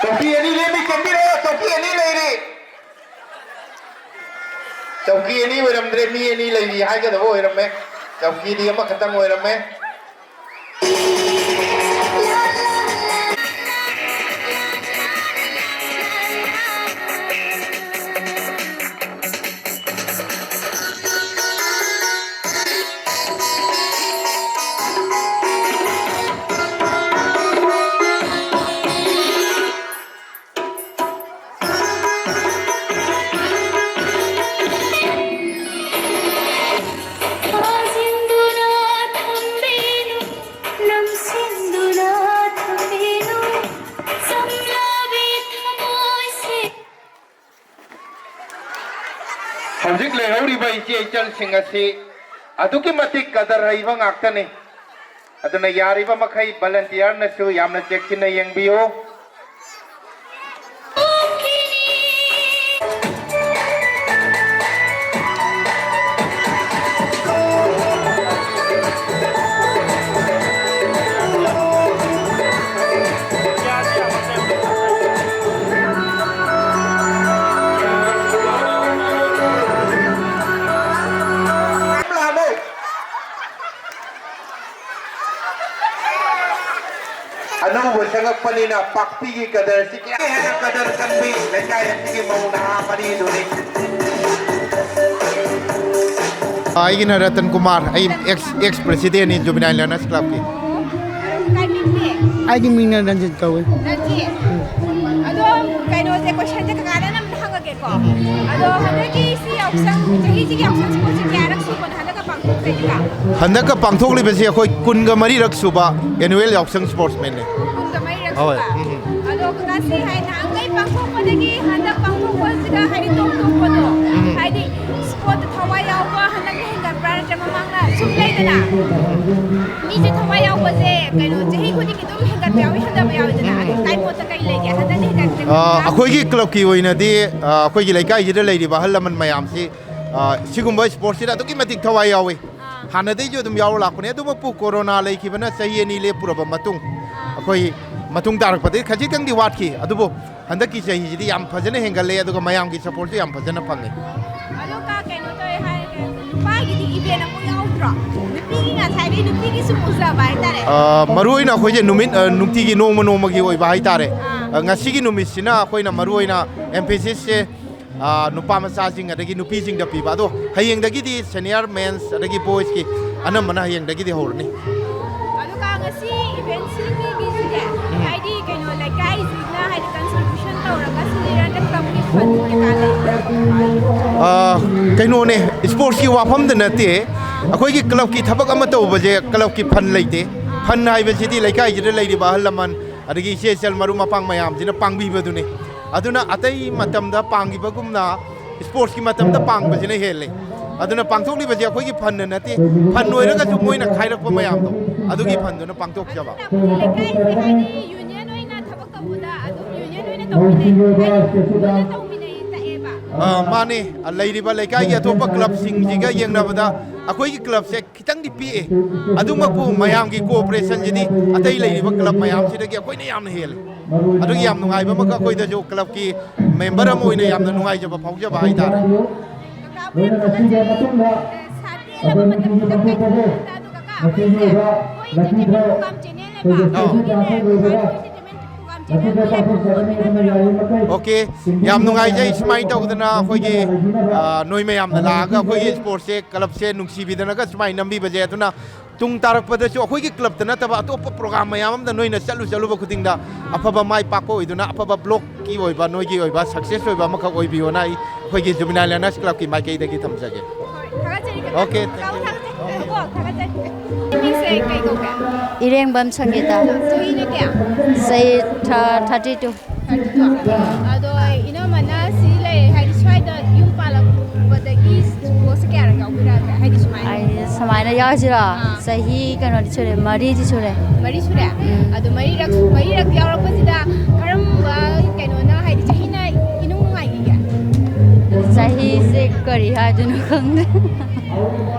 ꯆꯧꯀꯤ ꯑꯅꯤ ꯂꯦꯝꯃꯤ, ꯆꯦꯟꯕꯤꯔꯛꯑꯣ, ꯆꯧꯀꯤ ꯑꯅꯤ ꯂꯩꯔꯤ꯫ ꯆꯧꯀꯤ ꯑꯅꯤ ꯑꯣꯏꯔꯝꯗ꯭ꯔꯦ, ꯃꯤ ꯑꯅꯤ ꯂꯩꯔꯤ ꯍꯥꯏꯒꯗꯕ ꯑꯣꯏꯔꯝꯃꯦ꯫ ꯆꯧꯀꯤꯗꯤ ꯑꯃꯈꯛꯇꯪ ꯑꯣꯏꯔꯝꯃꯦ꯫ ꯍꯧꯖꯤꯛ ꯂꯩꯍꯧꯔꯤꯕ ꯏꯆꯦ ꯏꯆꯜꯁꯤꯡ ꯑꯁꯤ ꯑꯗꯨꯛꯀꯤ ꯃꯇꯤꯛ ꯀꯗꯔ ꯍꯩꯕ ꯉꯥꯛꯇꯅꯤ꯫ ꯑꯗꯨꯅ ꯌꯥꯔꯤꯕ ꯃꯈꯩ ꯚꯣꯂꯟꯇꯤꯌꯔꯅꯁꯨ ꯌꯥꯝꯅ ꯆꯦꯛꯁꯤꯟꯅ ꯌꯦꯡꯕꯤꯌꯨ꯫ ꯑꯅꯧꯕ ꯆꯪꯉꯛꯄꯅꯤꯅ ꯄꯥꯛꯄꯤꯒꯤ ꯀꯗꯔꯁꯤ ꯀꯌꯥ ꯍꯦꯟꯅ ꯀꯗꯔ ꯀꯟꯕꯤ ꯂꯩꯀꯥꯏ ꯑꯁꯤꯒꯤ ꯃꯧ ꯅꯍꯥ ꯃꯔꯤꯗꯨꯅꯤ꯫ ꯑꯩꯒꯤꯅ ꯔꯇꯟ ꯀꯨꯃꯥꯔ, ꯑꯩ ex, ex president ꯅꯤ Juvenile Learners Club ꯀꯤ꯫ ꯀꯥꯏ ꯃꯤꯡꯗꯤ? ꯑꯩꯒꯤ ꯃꯤꯡꯅ ꯔꯟꯖꯤꯠ ꯀꯧꯏ꯫ ꯔꯟꯖꯤꯠ? ꯑꯗꯣ ꯀꯩꯅꯣꯁꯦ, questionꯁꯦ ꯀꯀꯥꯗ ꯑꯗꯨꯝ ꯍꯪꯉꯒꯦꯀꯣ꯫ ꯑꯗꯣ ꯍꯟꯗꯛꯀꯤ ꯁꯤ ꯌꯥꯎꯁꯪ, ꯆꯍꯤꯁꯤꯒꯤ ꯌꯥꯎꯁꯪ sportsꯁꯦ ꯀꯌꯥꯔꯛ ꯁꯨꯕꯅꯣ ꯍꯟꯗꯛꯀ ꯄꯥꯡꯊꯣꯛꯇꯣꯏꯁꯤꯒ? ꯍꯟꯗꯛꯀ ꯄꯥꯡꯊꯣꯛꯂꯤꯕꯁꯤ ꯑꯩꯈꯣꯏ ꯀꯨꯟꯒ ꯃꯔꯤꯔꯛ ꯁꯨꯕ annual ꯌꯥꯎꯁꯪ sportsmeetꯅꯤ꯫ ꯀꯨꯟꯒ ꯃꯔꯤꯔꯛ ꯍꯣꯏ꯫ ꯁꯨꯕ? ꯎꯝ, ꯎꯝ꯫ ꯑꯗꯣ ꯀꯀꯥ ꯁꯤ ꯍꯥꯏ ꯅꯍꯥꯟꯈꯩ ꯄꯥꯡꯊꯣꯛꯄꯗꯒꯤ ꯍꯟꯗꯛ ꯄꯥꯡꯊꯣꯛꯄꯁꯤꯒ ꯍꯥꯏꯗꯤ ꯇꯣꯞ ꯇꯣꯞꯄꯗꯣ, ꯎꯝ꯫ ꯍꯥꯏꯗꯤ sportꯇ ꯊꯋꯥꯏ ꯌꯥꯎꯕ ꯍꯟꯗꯛꯅ ꯍꯦꯟꯒꯠꯄ꯭ꯔꯥ ꯅꯠꯇ꯭ꯔꯒ ꯃꯃꯥꯡꯅ ꯁꯨꯝ ꯂꯩꯗꯅ ꯃꯤꯁꯦ ꯊꯋꯥꯏ ꯌꯥꯎꯕꯁꯦ ꯀꯩꯅꯣ ꯆꯍꯤ ꯈꯨꯗꯤꯡꯒꯤ ꯑꯗꯨꯝ ꯍꯦꯟꯒꯠꯄ ꯌꯥꯎꯏ, ꯍꯟꯊꯕ ꯌꯥꯎꯏꯗꯅ, ꯎꯝ꯫ ꯑꯗꯨ ꯀꯥꯏ ꯃꯣꯠꯇ ꯀꯩ ꯂꯩꯒꯦ? ꯍꯟꯗꯛꯅ ꯍꯦꯟꯒꯠꯇ꯭ꯔꯤꯕ ꯑ, ꯀꯀꯥ? ꯑꯩꯈꯣꯏꯒꯤ clubꯀꯤ ꯑꯣꯏꯅꯗꯤ, ꯑ, ꯑꯩꯈꯣꯏꯒꯤ ꯂꯩꯀꯥꯏꯁꯤꯗ ꯂꯩꯔꯤꯕ ꯑꯍꯜ ꯂꯃꯟ ꯃꯌꯥꯝꯁꯤ, ꯑ, ꯁꯤꯒꯨꯝꯕ sportsꯁꯤꯗ ꯑꯗꯨꯛꯀꯤ ꯃꯇꯤꯛ ꯊꯋꯥꯏ ꯌꯥꯎꯏ꯫ ꯑꯥ꯫ ꯍꯥꯟꯅꯗꯩꯁꯨ ꯑꯗꯨꯝ ꯌꯥꯎꯔ ꯂꯥꯛꯄꯅꯦ, ꯑꯗꯨꯃꯛꯄꯨ ꯀꯣꯔꯣꯅꯥ ꯂꯩꯈꯤꯕꯅ ꯆꯍꯤ ꯑꯅꯤ ꯂꯦꯞꯄꯨꯔꯕ ꯃꯇꯨꯡ, ꯑꯥ꯫ ꯑꯩꯈꯣꯏ ꯃꯇꯨꯡ ꯇꯥꯔꯛꯄꯗꯒꯤ ꯈꯖꯤꯛꯇꯪꯗꯤ ꯋꯥꯠꯈꯤ, ꯑꯗꯨꯕꯨ ꯍꯟꯗꯛꯀꯤ ꯆꯍꯤꯁꯤꯗꯤ ꯌꯥꯝ ꯐꯖꯅ ꯍꯦꯟꯒꯠꯂꯦ, ꯑꯗꯨꯒ ꯃꯌꯥꯝꯒꯤ supportꯁꯨ ꯌꯥꯝ ꯐꯖꯅ ꯐꯪꯉꯦ꯫ ꯑꯗꯣ ꯀꯥ, ꯀꯩꯅꯣ ꯇꯧꯋꯦ ꯍꯥꯏꯔꯒ, ꯅꯨꯄꯥꯒꯤꯗꯤ event ꯑꯃꯨꯛ ꯌꯥꯎꯗ꯭ꯔꯣ? ꯅꯨꯄꯤꯒꯤ ꯉꯁꯥꯏꯗꯩ ꯅꯨꯄꯤꯒꯤ ꯁꯨꯝ ꯎꯖꯕ ꯍꯥꯏꯇꯥꯔꯦ꯫ ꯑ, ꯃꯔꯨꯑꯣꯏꯅ ꯑꯩꯈꯣꯏꯁꯦ ꯅꯨꯃꯤꯠ, ꯑ, ꯅꯨꯡꯇꯤꯒꯤ ꯅꯣꯡꯃ ꯅꯣꯡꯃꯒꯤ ꯑꯣꯏꯕ ꯍꯥꯏꯇꯥꯔꯦ꯫ ꯑꯥ꯫ ꯑ, ꯉꯁꯤꯒꯤ ꯅꯨꯃꯤꯠꯁꯤꯅ ꯑꯩꯈꯣꯏꯅ ꯃꯔꯨꯑꯣꯏꯅ emphasis ꯁꯦ, ꯑ, ꯅꯨꯄꯥ ꯃꯆꯥꯁꯤꯡ ꯑꯗꯒꯤ ꯅꯨꯄꯤꯁꯤꯡꯗ ꯄꯤꯕ꯫ ꯑꯗꯣ ꯍꯌꯦꯡꯗꯒꯤꯗꯤ senior men's ꯑꯗꯒꯤ boysꯀꯤ ꯑꯅꯝꯕꯅ ꯍꯌꯦꯡꯗꯒꯤꯗꯤ ꯍꯧꯔꯅꯤ꯫ ꯑꯗꯨꯒ ꯉꯁꯤ event ꯁꯤꯟꯕꯤꯔꯤꯁꯤꯅꯦ, ꯎꯝ꯫ ꯍꯥꯏꯗꯤ ꯀꯩꯅꯣ ꯂꯩꯀꯥꯏꯁꯤꯡꯅ ꯍꯥꯏꯗꯤ contribution ꯇꯧꯔꯒ ꯁꯤꯟꯕꯤꯔ ꯅꯠꯇ꯭ꯔꯒ clubꯀꯤ fund ꯀꯩꯀꯥ ꯂꯩꯕ꯭ꯔꯥ? ꯑ, ꯀꯩꯅꯣꯅꯦ, sportsꯀꯤ ꯋꯥꯐꯝꯗ ꯅꯠꯇꯦ꯫ ꯑꯥ꯫ ꯑꯩꯈꯣꯏꯒꯤ clubꯀꯤ ꯊꯕꯛ ꯑꯃ ꯇꯧꯕꯁꯦ clubꯀꯤ fund ꯂꯩꯇꯦ꯫ ꯑꯥ꯫ Fund ꯍꯥꯏꯕꯁꯤꯗꯤ ꯂꯩꯀꯥꯏꯁꯤꯗ ꯂꯩꯔꯤꯕ ꯑꯍꯜ ꯂꯃꯟ ꯑꯗꯒꯤ ꯏꯆꯦ ꯏꯆꯜ ꯃꯔꯨꯞ ꯃꯄꯥꯡ ꯃꯌꯥꯝꯁꯤꯅ ꯄꯥꯡꯕꯤꯕꯗꯨꯅꯤ꯫ ꯑꯗꯨꯅ ꯑꯇꯩ ꯃꯇꯝꯗ ꯄꯥꯡꯈꯤꯕꯒꯨꯝꯅ ꯁ꯭ꯄꯣꯔꯠꯁꯀꯤ ꯃꯇꯝꯗ ꯄꯥꯡꯕꯁꯤꯅ ꯍꯦꯜꯂꯦ꯫ ꯑꯗꯨꯅ ꯄꯥꯡꯊꯣꯛꯂꯤꯕꯁꯦ ꯑꯩꯈꯣꯏꯒꯤ ꯐꯟꯅ ꯅꯠꯇꯦ, ꯐꯟ ꯑꯣꯏꯔꯒꯁꯨ ꯃꯣꯏꯅ ꯈꯥꯏꯔꯛꯄ ꯃꯌꯥꯝꯗꯣ, ꯑꯗꯨꯒꯤ ꯐꯟꯗꯨꯅ ꯄꯥꯡꯊꯣꯛꯆꯕ꯫ ꯑꯩꯈꯣꯏꯒꯤ ꯂꯩꯀꯥꯏꯁꯦ ꯍꯥꯏꯗꯤ ꯌꯨꯅꯤꯌꯟ ꯑꯣꯏꯅ ꯊꯕꯛ ꯇꯧꯕꯗ ꯑꯗꯨꯝ ꯌꯨꯅꯤꯌꯟ ꯑꯣꯏꯅ ꯇꯧꯃꯤꯟꯅꯩ, ꯍꯥꯏꯗꯤ ꯄꯨꯟꯅ ꯇꯧꯃꯤꯟꯅꯩ ꯇꯥꯛꯑꯦꯕ꯫ ꯑ, ꯃꯥꯅꯦ꯫ ꯂꯩꯔꯤꯕ ꯂꯩꯀꯥꯏꯒꯤ ꯑꯇꯣꯞꯄ ꯀ꯭ꯂꯕꯁꯤꯡꯁꯤꯒ ꯌꯦꯡꯅꯕꯗ ꯑꯩꯈꯣꯏꯒꯤ ꯀ꯭ꯂꯕꯁꯦ ꯈꯤꯇꯪꯗꯤ ꯄꯤꯛꯑꯦ꯫ ꯑꯗꯨꯃꯛꯄꯨ ꯃꯌꯥꯝꯒꯤ ꯀꯣꯑꯣꯄꯔꯦꯁꯟꯁꯤꯗꯤ ꯑꯇꯩ ꯂꯩꯔꯤꯕ ꯀ꯭ꯂꯕ ꯃꯌꯥꯝꯁꯤꯗꯒꯤ ꯑꯩꯈꯣꯏꯅ ꯌꯥꯝꯅ ꯍꯦꯜꯂꯦ꯫ ꯑꯗꯨꯒꯤ ꯌꯥꯝ ꯅꯨꯡꯉꯥꯏꯕ ꯑꯃꯒ ꯑꯩꯈꯣꯏꯗꯁꯨ ꯀ꯭ꯂꯕꯀꯤ ꯃꯦꯝꯕꯔ ꯑꯃ ꯑꯣꯏꯅ ꯌꯥꯝꯅ ꯅꯨꯡꯉꯥꯏꯖꯕ ꯐꯥꯎꯖꯕ ꯍꯥꯏꯇꯥꯔꯦ꯫ ꯀꯀꯥꯕꯨ ꯌꯥꯝ ꯊꯥꯒꯠꯆꯔꯤ꯫ ꯑꯦ, ꯁꯥꯇꯤ ꯍꯦꯜꯂꯕ ꯃꯇꯝꯁꯤꯗ ꯀꯩꯅꯣ ꯈꯪꯗꯦ, ꯑꯗꯣ ꯀꯀꯥ, ꯑꯩꯈꯣꯏꯁꯦ ꯃꯣꯏ entertainment program channel ꯅꯦꯕ꯫ ꯑꯧ꯫ ꯑꯩꯈꯣꯏꯅꯦ, ꯃꯣꯏ entertainment program channel ꯑꯃ ꯂꯩꯕ꯫ ꯑꯣꯀꯦ, ꯌꯥꯝ ꯅꯨꯡꯉꯥꯏꯖꯩ ꯁꯨꯃꯥꯏꯅ ꯇꯧꯗꯅ ꯑꯩꯈꯣꯏꯒꯤ, ꯑ, ꯅꯣꯏ ꯃꯌꯥꯝꯅ ꯂꯥꯛꯑꯒ ꯑꯩꯈꯣꯏꯒꯤ ꯁ꯭ꯄꯣꯔꯠꯁꯁꯦ, ꯀ꯭ꯂꯕꯁꯦ ꯅꯨꯡꯁꯤꯕꯤꯗꯅꯒ ꯁꯨꯃꯥꯏꯅ ꯅꯝꯕꯤꯕꯁꯦ꯫ ꯑꯗꯨꯅ ꯇꯨꯡ ꯇꯥꯔꯛꯄꯗꯁꯨ ꯑꯩꯈꯣꯏꯒꯤ ꯀ꯭ꯂꯕꯇ ꯅꯠꯇꯕ ꯑꯇꯣꯞꯄ ꯄ꯭ꯔꯣꯒ꯭ꯔꯥꯝ ꯃꯌꯥꯝ ꯑꯃꯗ ꯅꯣꯏꯅ ꯆꯠꯂꯨ ꯆꯠꯂꯨꯕ ꯈꯨꯗꯤꯡꯗ ꯑꯐꯕ ꯃꯥꯏ ꯄꯥꯛꯄ ꯑꯣꯏꯗꯨꯅ ꯑꯐꯕ ꯕ꯭ꯂꯣꯛꯀꯤ ꯑꯣꯏꯕ, ꯅꯣꯏꯒꯤ ꯑꯣꯏꯕ ꯁꯛꯁꯦꯁ ꯑꯣꯏꯕ ꯑꯃꯈꯛ ꯑꯣꯏꯕꯤꯌꯣꯅ ꯑꯩ ꯑꯩꯈꯣꯏꯒꯤ ꯖꯨꯕꯤꯅꯥꯏꯜ ꯂꯔꯅꯔꯁ ꯀ꯭ꯂꯕꯀꯤ ꯃꯥꯏꯀꯩꯗꯒꯤ ꯊꯝꯖꯒꯦ꯫ ꯍꯣꯏ, ꯊꯥꯒꯠꯆꯔꯤ ꯀꯀꯥ꯫ ꯑꯣꯀꯦ, ꯀꯀꯥꯕꯨ ꯊꯥꯒꯠꯆꯔꯤ꯫ ꯀꯀꯥꯕꯨ ꯊꯥꯒꯠꯆꯔꯤ꯫ ꯅꯃꯤꯡꯁꯦ ꯀꯩ ꯀꯧꯒꯦ? ꯏꯔꯦꯡꯕꯝ ꯁꯪꯒꯤꯇꯥ꯫ ꯆꯍꯤꯅ ꯀꯌꯥ? ꯆꯍꯤ ꯊꯥ-, thirty two꯫ Thirty two꯫ ꯑꯗꯣ ꯏꯅꯝꯃꯅ ꯁꯤ ꯂꯩ, ꯍꯥꯏꯗꯤ ꯁ꯭ꯋꯥꯏꯗ ꯌꯨꯝ ꯄꯥꯜꯂꯛꯄꯗꯒꯤ ꯁ꯭ꯄꯣꯔꯠꯁ ꯀꯌꯥꯔꯛ ꯌꯥꯎꯕꯤꯔꯛꯑꯒꯦ? ꯍꯥꯏꯗꯤ ꯁꯨꯃꯥꯏꯅ꯫ ꯑꯩ ꯁꯨꯃꯥꯏꯅ ꯌꯥꯎꯔꯤꯁꯤꯔꯣ? ꯑꯥ꯫ ꯆꯍꯤ ꯀꯩꯅꯣꯗꯤ ꯁꯨꯔꯦ, ꯃꯔꯤꯗꯤ ꯁꯨꯔꯦ꯫ ꯃꯔꯤ ꯁꯨꯔꯦ? ꯎꯝ꯫ ꯑꯗꯣ ꯃꯔꯤꯔꯛ, ꯃꯔꯤꯔꯛ ꯌꯥꯎꯔꯛꯄꯁꯤꯗ ꯀꯔꯝꯕ ꯀꯩꯅꯣꯅ, ꯍꯥꯏꯗꯤ ꯆꯍꯤꯅ ꯏꯅꯨꯡ ꯅꯨꯡꯉꯥꯏꯈꯤꯒꯦ? ꯆꯍꯤꯁꯦ ꯀꯔꯤ ꯍꯥꯏꯗꯣꯏꯅꯣ ꯈꯪꯗꯦ꯫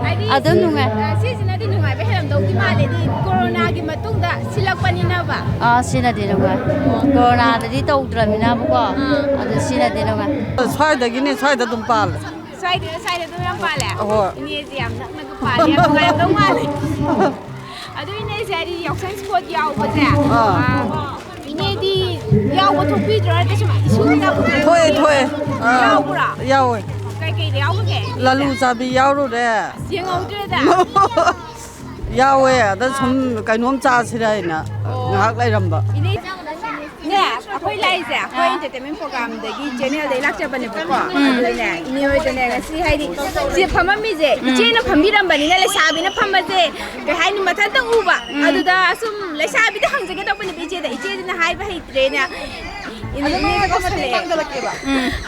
ꯍꯥꯏꯗꯤ ꯑꯗꯨꯝ ꯁꯤ-, ꯅꯨꯡꯉꯥꯏ꯫ ꯑ, ꯁꯤꯁꯤꯅꯗꯤ ꯅꯨꯡꯉꯥꯏꯕ ꯍꯦꯜꯂꯝꯗꯧꯗꯤ ꯃꯥꯜꯂꯦ, ꯍꯥꯏꯗꯤ ꯀꯣꯔꯣꯅꯥꯒꯤ ꯃꯇꯨꯡꯗ ꯁꯤꯜꯂꯛꯄꯅꯤꯅꯕ꯫ ꯑꯥ, ꯁꯤꯅꯗꯤ ꯅꯨꯡꯉꯥꯏ꯫ ꯀꯣꯔꯣꯅꯥꯗꯗꯤ ꯇꯧꯗ꯭ꯔꯃꯤꯅꯕꯀꯣ꯫ ꯑꯥ꯫ ꯑꯗꯨ ꯁꯤꯅꯗꯤ ꯅꯨꯡꯉꯥꯏ꯫ ꯁ꯭ꯋꯥꯏꯗꯒꯤꯅꯦ, ꯁ꯭ꯋꯥꯏꯗ ꯑꯗꯨꯝ ꯄꯥꯜꯂꯦ꯫ ꯁ꯭ꯋꯥꯏꯗ, ꯁ꯭ꯋꯥꯏꯗ ꯑꯗꯨꯝ ꯌꯥꯝ ꯄꯥꯜꯂꯦ? ꯍꯣꯏ꯫ ꯏꯅꯦꯁꯦ ꯌꯥꯝ ꯅꯛꯅꯒ ꯄꯥꯜꯂꯦ, ꯌꯥꯝ ꯅꯨꯡꯉꯥꯏꯔꯝꯗꯧ ꯃꯥꯜꯂꯦ꯫ ꯑꯗꯨ ꯏꯅꯦꯁꯦ, ꯍꯥꯏꯗꯤ ꯌꯥꯎꯁꯪ ꯁ꯭ꯄꯣꯔꯠ ꯌꯥꯎꯕꯁꯦ, ꯑꯥ꯫ ꯑꯥ, ꯏꯅꯦꯗꯤ ꯌꯥꯎꯕ ꯊꯣꯛꯄꯤꯗ꯭ꯔꯣ? ꯅꯠꯇ꯭ꯔ ꯁꯨꯝ ꯏꯁꯨꯅ ꯊꯣꯛꯑꯦ, ꯊꯣꯛꯑꯦ꯫ ꯑꯥ꯫ ꯌꯥꯎꯕ꯭ꯔꯥ? ꯌꯥꯎꯋꯦ꯫ ꯀꯩꯀꯩꯗ ꯌꯥꯎꯕꯒꯦ? ꯂꯥꯂꯨ ꯆꯥꯕꯤ ꯌꯥꯎꯔꯨꯔꯦ꯫ ꯌꯦꯡꯍꯧꯗ꯭ꯔꯦꯗ꯫ ꯌꯥꯎꯋꯦ, ꯑꯗ ꯁꯨꯝ ꯀꯩꯅꯣꯝ ꯆꯥꯁꯤꯔ ꯍꯥꯏꯅ ꯑꯣ꯫ ꯉꯥꯏꯍꯥꯛ ꯂꯩꯔꯝꯕ꯫ ꯏꯅꯦ, ꯅꯦ, ꯑꯩꯈꯣꯏ ꯂꯥꯛꯏꯁꯦ, ꯑꯩꯈꯣꯏ ꯑꯥ꯫ Entertainment programꯗꯒꯤ channelꯗꯒꯤ ꯂꯥꯛꯆꯕꯅꯦꯕꯀꯣ꯫ ꯎꯝ꯫ ꯑꯗꯨꯅꯦ, ꯏꯅꯦ ꯍꯣꯏꯗꯅꯦ, ꯉꯁꯤ ꯍꯥꯏꯗꯤ ꯁꯤ ꯐꯝꯃꯝꯃꯤꯁꯦ, ꯎꯝ꯫ ꯏꯆꯦꯅ ꯐꯝꯕꯤꯔꯝꯕꯅꯤꯅ ꯂꯩꯁꯥꯕꯤꯅ ꯐꯝꯕꯁꯦ, ꯀꯩ ꯍꯥꯏꯅꯤ, ꯃꯊꯟꯇ ꯎꯕ꯫ ꯎꯝ꯫ ꯑꯗꯨꯗ ꯁꯨꯝ ꯂꯩꯁꯥꯕꯤꯗ ꯍꯪꯖꯒꯦ ꯇꯧꯕꯅꯦꯕ ꯏꯆꯦꯗ꯫ ꯏꯆꯦꯗꯨꯅ ꯍꯥꯏꯕ ꯍꯩꯇ꯭ꯔꯦꯅꯦ꯫ ꯑꯗꯨ ꯅꯪꯅ ꯃꯇꯦꯡ ꯄꯥꯡꯖꯔꯛꯀꯦꯕ꯫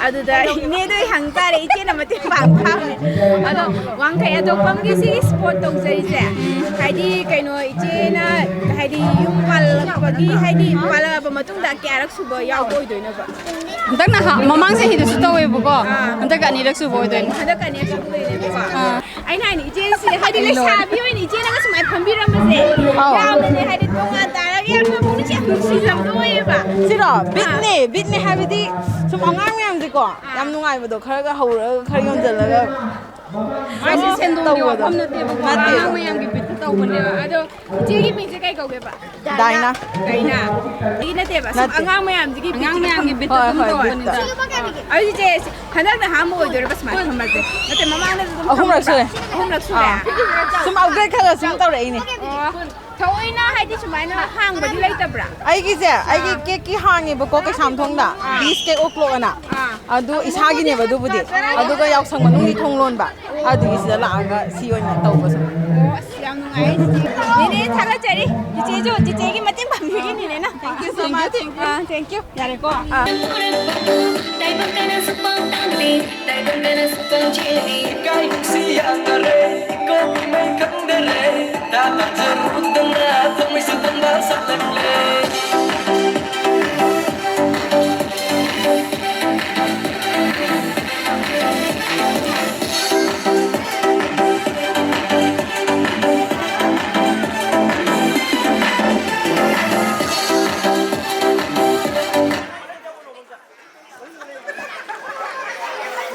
ꯑꯗꯨꯗ ꯏꯅꯦꯗ ꯑꯩ ꯍꯪ ꯇꯥꯔꯦ, ꯏꯆꯦꯅ ꯃꯇꯦꯡ ꯄꯥꯡꯕ ꯄꯥꯝꯃꯦ꯫ ꯑꯗꯣ ꯋꯥꯡꯈꯩ ꯑꯇꯣꯞꯄꯝꯒꯤ ꯁꯤꯒꯤ ꯁ꯭ꯄꯣꯔꯠ ꯇꯧꯖꯔꯤꯁꯦ, ꯍꯥꯏꯗꯤ ꯀꯩꯅꯣ, ꯏꯆꯦꯅ ꯍꯥꯏꯗꯤ ꯌꯨꯝ ꯄꯥꯜꯂꯛꯄꯒꯤ, ꯍꯥꯏꯗꯤ ꯄꯥꯜꯂꯛꯑꯕ ꯃꯇꯨꯡꯗ ꯀꯌꯥꯔꯛ ꯁꯨꯕ ꯌꯥꯎꯕ ꯑꯣꯏꯗꯣꯏꯅꯣꯕ? ꯍꯟꯗꯛꯅ ꯍꯥ-, ꯃꯃꯥꯡ ꯆꯍꯤꯗꯁꯨ ꯇꯧꯋꯦꯕꯀꯣ꯫ ꯑꯥ꯫ ꯍꯟꯗꯛꯀ ꯑꯅꯤꯔꯛ ꯁꯨꯕ ꯑꯣꯏꯗꯣꯏꯅꯦ꯫ ꯍꯟꯗꯛꯀ ꯑꯅꯤꯔꯛ ꯁꯨꯕ ꯑꯣꯏꯗꯣꯏꯅꯦꯕꯀꯣ꯫ ꯑꯥ꯫ ꯑꯩꯅ ꯍꯥꯏꯅ ꯏꯆꯦꯁꯦ, ꯍꯥꯏꯗꯤ ꯂꯩꯁꯥꯕꯤ ꯑꯣꯏꯅ ꯏꯆꯦꯅꯒ ꯁꯨꯃꯥꯏꯅ ꯐꯝꯕꯤꯔꯝꯕꯁꯦ, ꯑꯥꯎ꯫ ꯌꯥꯝꯅꯅꯦ, ꯍꯥꯏꯗꯤ ꯇꯣꯉꯥꯟ ꯇꯥꯔꯒ ꯌꯥꯝꯅ ꯄꯨꯛꯅꯤꯡꯁꯦ ꯌꯥꯝ ꯅꯨꯡꯁꯤꯖꯕꯗꯣ ꯑꯣꯏꯌꯦꯕ꯫ ꯁꯤꯔꯣ? ꯕꯤꯠꯅꯦ, ꯕꯤꯠꯅꯦ ꯍꯥꯏꯕꯗꯤ ꯁꯨꯝ ꯑꯉꯥꯡ ꯃꯌꯥꯝꯁꯦꯀꯣ, ꯑꯥ꯫ ꯌꯥꯝ ꯅꯨꯡꯉꯥꯏꯕꯗꯣ, ꯈꯔꯒ ꯍꯧꯔꯒ ꯈꯔ ꯌꯣꯟꯁꯤꯜꯂꯒ ꯃꯥꯏꯁꯦ ꯁꯦꯟꯗꯣꯡꯒꯤ ꯇꯧꯕꯗꯣ꯫ ꯋꯥꯐꯝ ꯅꯠꯇꯦꯕꯀꯣ, ꯅꯠꯇꯦ꯫ ꯑꯉꯥꯡ ꯃꯌꯥꯝꯒꯤ ꯕꯤꯠꯇ ꯇꯧꯕꯅꯦꯕ꯫ ꯑꯗꯣ ꯏꯆꯦꯒꯤ ꯃꯤꯡꯁꯦ ꯀꯩ ꯀꯧꯒꯦꯕ? ꯗꯥꯏꯅꯥ꯫ ꯗꯥꯏꯅꯥ꯫ ꯑꯩꯒꯤ ꯅꯠꯇꯦꯕ, ꯁꯨꯝ ꯅꯠꯇꯦ꯫ ꯑꯉꯥꯡ ꯃꯌꯥꯝꯁꯤꯒꯤ ꯍꯣꯏ, ꯕꯤꯠꯇ ꯍꯣꯏ, ꯁꯨꯝ ꯕꯤꯠꯇ꯫ ꯇꯧꯕꯅꯤꯗ꯫ ꯍꯣꯏ, ꯍꯣꯏ, ꯕꯤꯠꯇ꯫ ꯑꯗꯨ ꯏꯆꯦ, ꯍꯟꯗꯛꯅ ꯑꯍꯥꯟꯕ ꯑꯣꯏꯗꯣꯏꯔꯕ ꯁꯨꯃꯥꯏꯅ ꯐꯝꯕꯁꯦ? ꯅꯠꯇꯦ, ꯃꯃꯥꯡꯗꯁꯨ ꯑꯗꯨꯝ ꯑꯍꯨꯝꯂꯛ ꯐꯝꯕ꯭ꯔꯥ? ꯁꯨꯔꯦ꯫ ꯑꯍꯨꯝꯂꯛ ꯁꯨꯔꯦ? ꯑꯥ꯫ ꯁꯨꯝ upgrade ꯈꯔ ꯁꯨꯝ ꯇꯧꯔꯛꯏꯅꯦ꯫ ꯑꯣ, ꯊꯑꯣꯏꯅ ꯍꯥꯏꯗꯤ ꯁꯨꯃꯥꯏꯅ ꯍꯥꯡꯕꯗꯤ ꯂꯩꯇꯕ꯭ꯔꯥ? ꯑꯩꯒꯤꯁꯦ, ꯑꯩꯒꯤ ꯑꯥ꯫ Cake ꯀꯤ ꯍꯥꯡꯉꯦꯕꯀꯣ ꯀꯩꯁꯥꯝꯊꯣꯡꯗ, ꯑꯥ꯫ Beast Cake O'Clock ꯑꯅ꯫ ꯑꯥ꯫ ꯑꯗꯨ ꯏꯁꯥꯒꯤꯅꯦꯕ ꯑꯗꯨꯕꯨꯗꯤ꯫ ꯑꯗꯨꯒ ꯌꯥꯎꯁꯪ ꯃꯅꯨꯡꯒꯤ ꯊꯣꯡ ꯂꯣꯟꯕ꯫ ꯑꯗꯨꯒꯤ ꯁꯤꯗ ꯂꯥꯛꯑꯒ ꯁꯤ ꯑꯣꯏꯅ ꯇꯧꯕꯁꯨ꯫ ꯑꯣ, ꯑꯁ, ꯌꯥꯝ ꯅꯨꯡꯉꯥꯏꯌꯦ꯫ ꯅꯦꯅꯦ, ꯊꯥꯒꯠꯆꯔꯤ꯫ ꯆꯤꯆꯦꯁꯨ, ꯆꯤꯆꯦꯒꯤ ꯃꯇꯦꯡ ꯄꯥꯡꯕꯤꯒꯤꯅꯤꯅꯦꯅ꯫ Thank you so much. Thank you. Ah, thank you꯫ ꯌꯥꯔꯦꯀꯣ? ꯑꯥ꯫ ꯇꯥꯏꯕꯪ ꯀꯅꯥꯁꯨ ꯄꯥꯎ ꯇꯥꯗꯦ, ꯇꯥꯏꯕꯪ ꯀꯅꯥꯁꯨ ꯄꯥꯎ ꯆꯦꯜꯂꯤ꯫ ꯏꯀꯥꯏꯕꯁꯤ ꯌꯥꯝꯅꯔꯦ, ꯏꯀꯣꯛ ꯃꯤꯃꯩ ꯈꯪꯗꯔꯦ, ꯇꯥ ꯇꯥꯖꯔꯨꯗꯅ ꯊꯃꯣꯏꯁꯨ ꯇꯝꯕ ꯁꯥꯠꯂꯛꯂꯦ꯫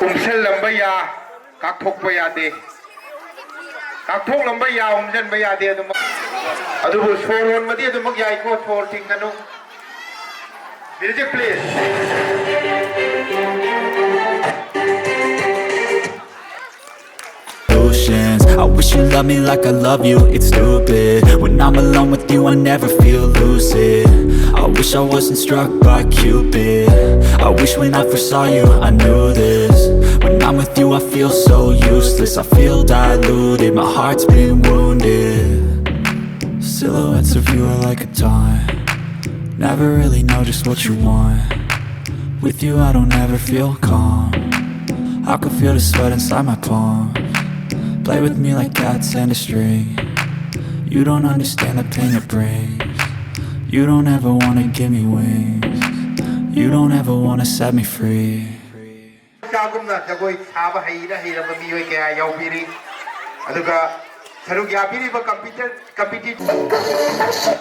ꯎꯝꯁꯜꯂꯝꯕ ꯌꯥ ꯀꯥꯛꯊꯣꯛꯄ ꯌꯥꯗꯦ, ꯀꯥꯛꯊꯣꯛꯂꯝꯕ ꯌꯥ ꯎꯝꯁꯤꯟꯕ ꯌꯥꯗꯦ꯫ ꯑꯗꯨꯃꯛ, ꯑꯗꯨꯕꯨ ꯁꯣꯔ ꯍꯣꯟꯕꯗꯤ ꯑꯗꯨꯃꯛ ꯌꯥꯏꯀꯣ, ꯁꯣꯔ ꯊꯤꯡꯒꯅꯨ꯫ Music, please. Oceans. I wish you love me like I love you, it's stupid. When I'm alone with you, I never feel lucid. I wish I wasn't struck by Cupid. I wish when I first saw you, I knew this. When I'm with you, I feel so useless. I feel diluted, my heart's been wounded. Silhouettes of you are like a taunt. Never really know just what you want. With you, I don't ever feel calm. I can feel the sweat inside my palm. Play with me like cats and a string. You don't understand the pain it brings. You don't ever wanna give me wings. You don't ever wanna set me free. ꯀꯥꯒꯨꯝꯅ ꯖꯒꯣꯏ ꯁꯥꯕ ꯍꯩꯔ ꯍꯩꯔꯕ ꯃꯤꯑꯣꯏ ꯀꯌꯥ ꯌꯥꯎꯕꯤꯔꯤ꯫ ꯑꯗꯨꯒ ꯁꯔꯨꯛ ꯌꯥꯕꯤꯔꯤꯕ ꯀꯝꯄꯤꯇꯔ competitor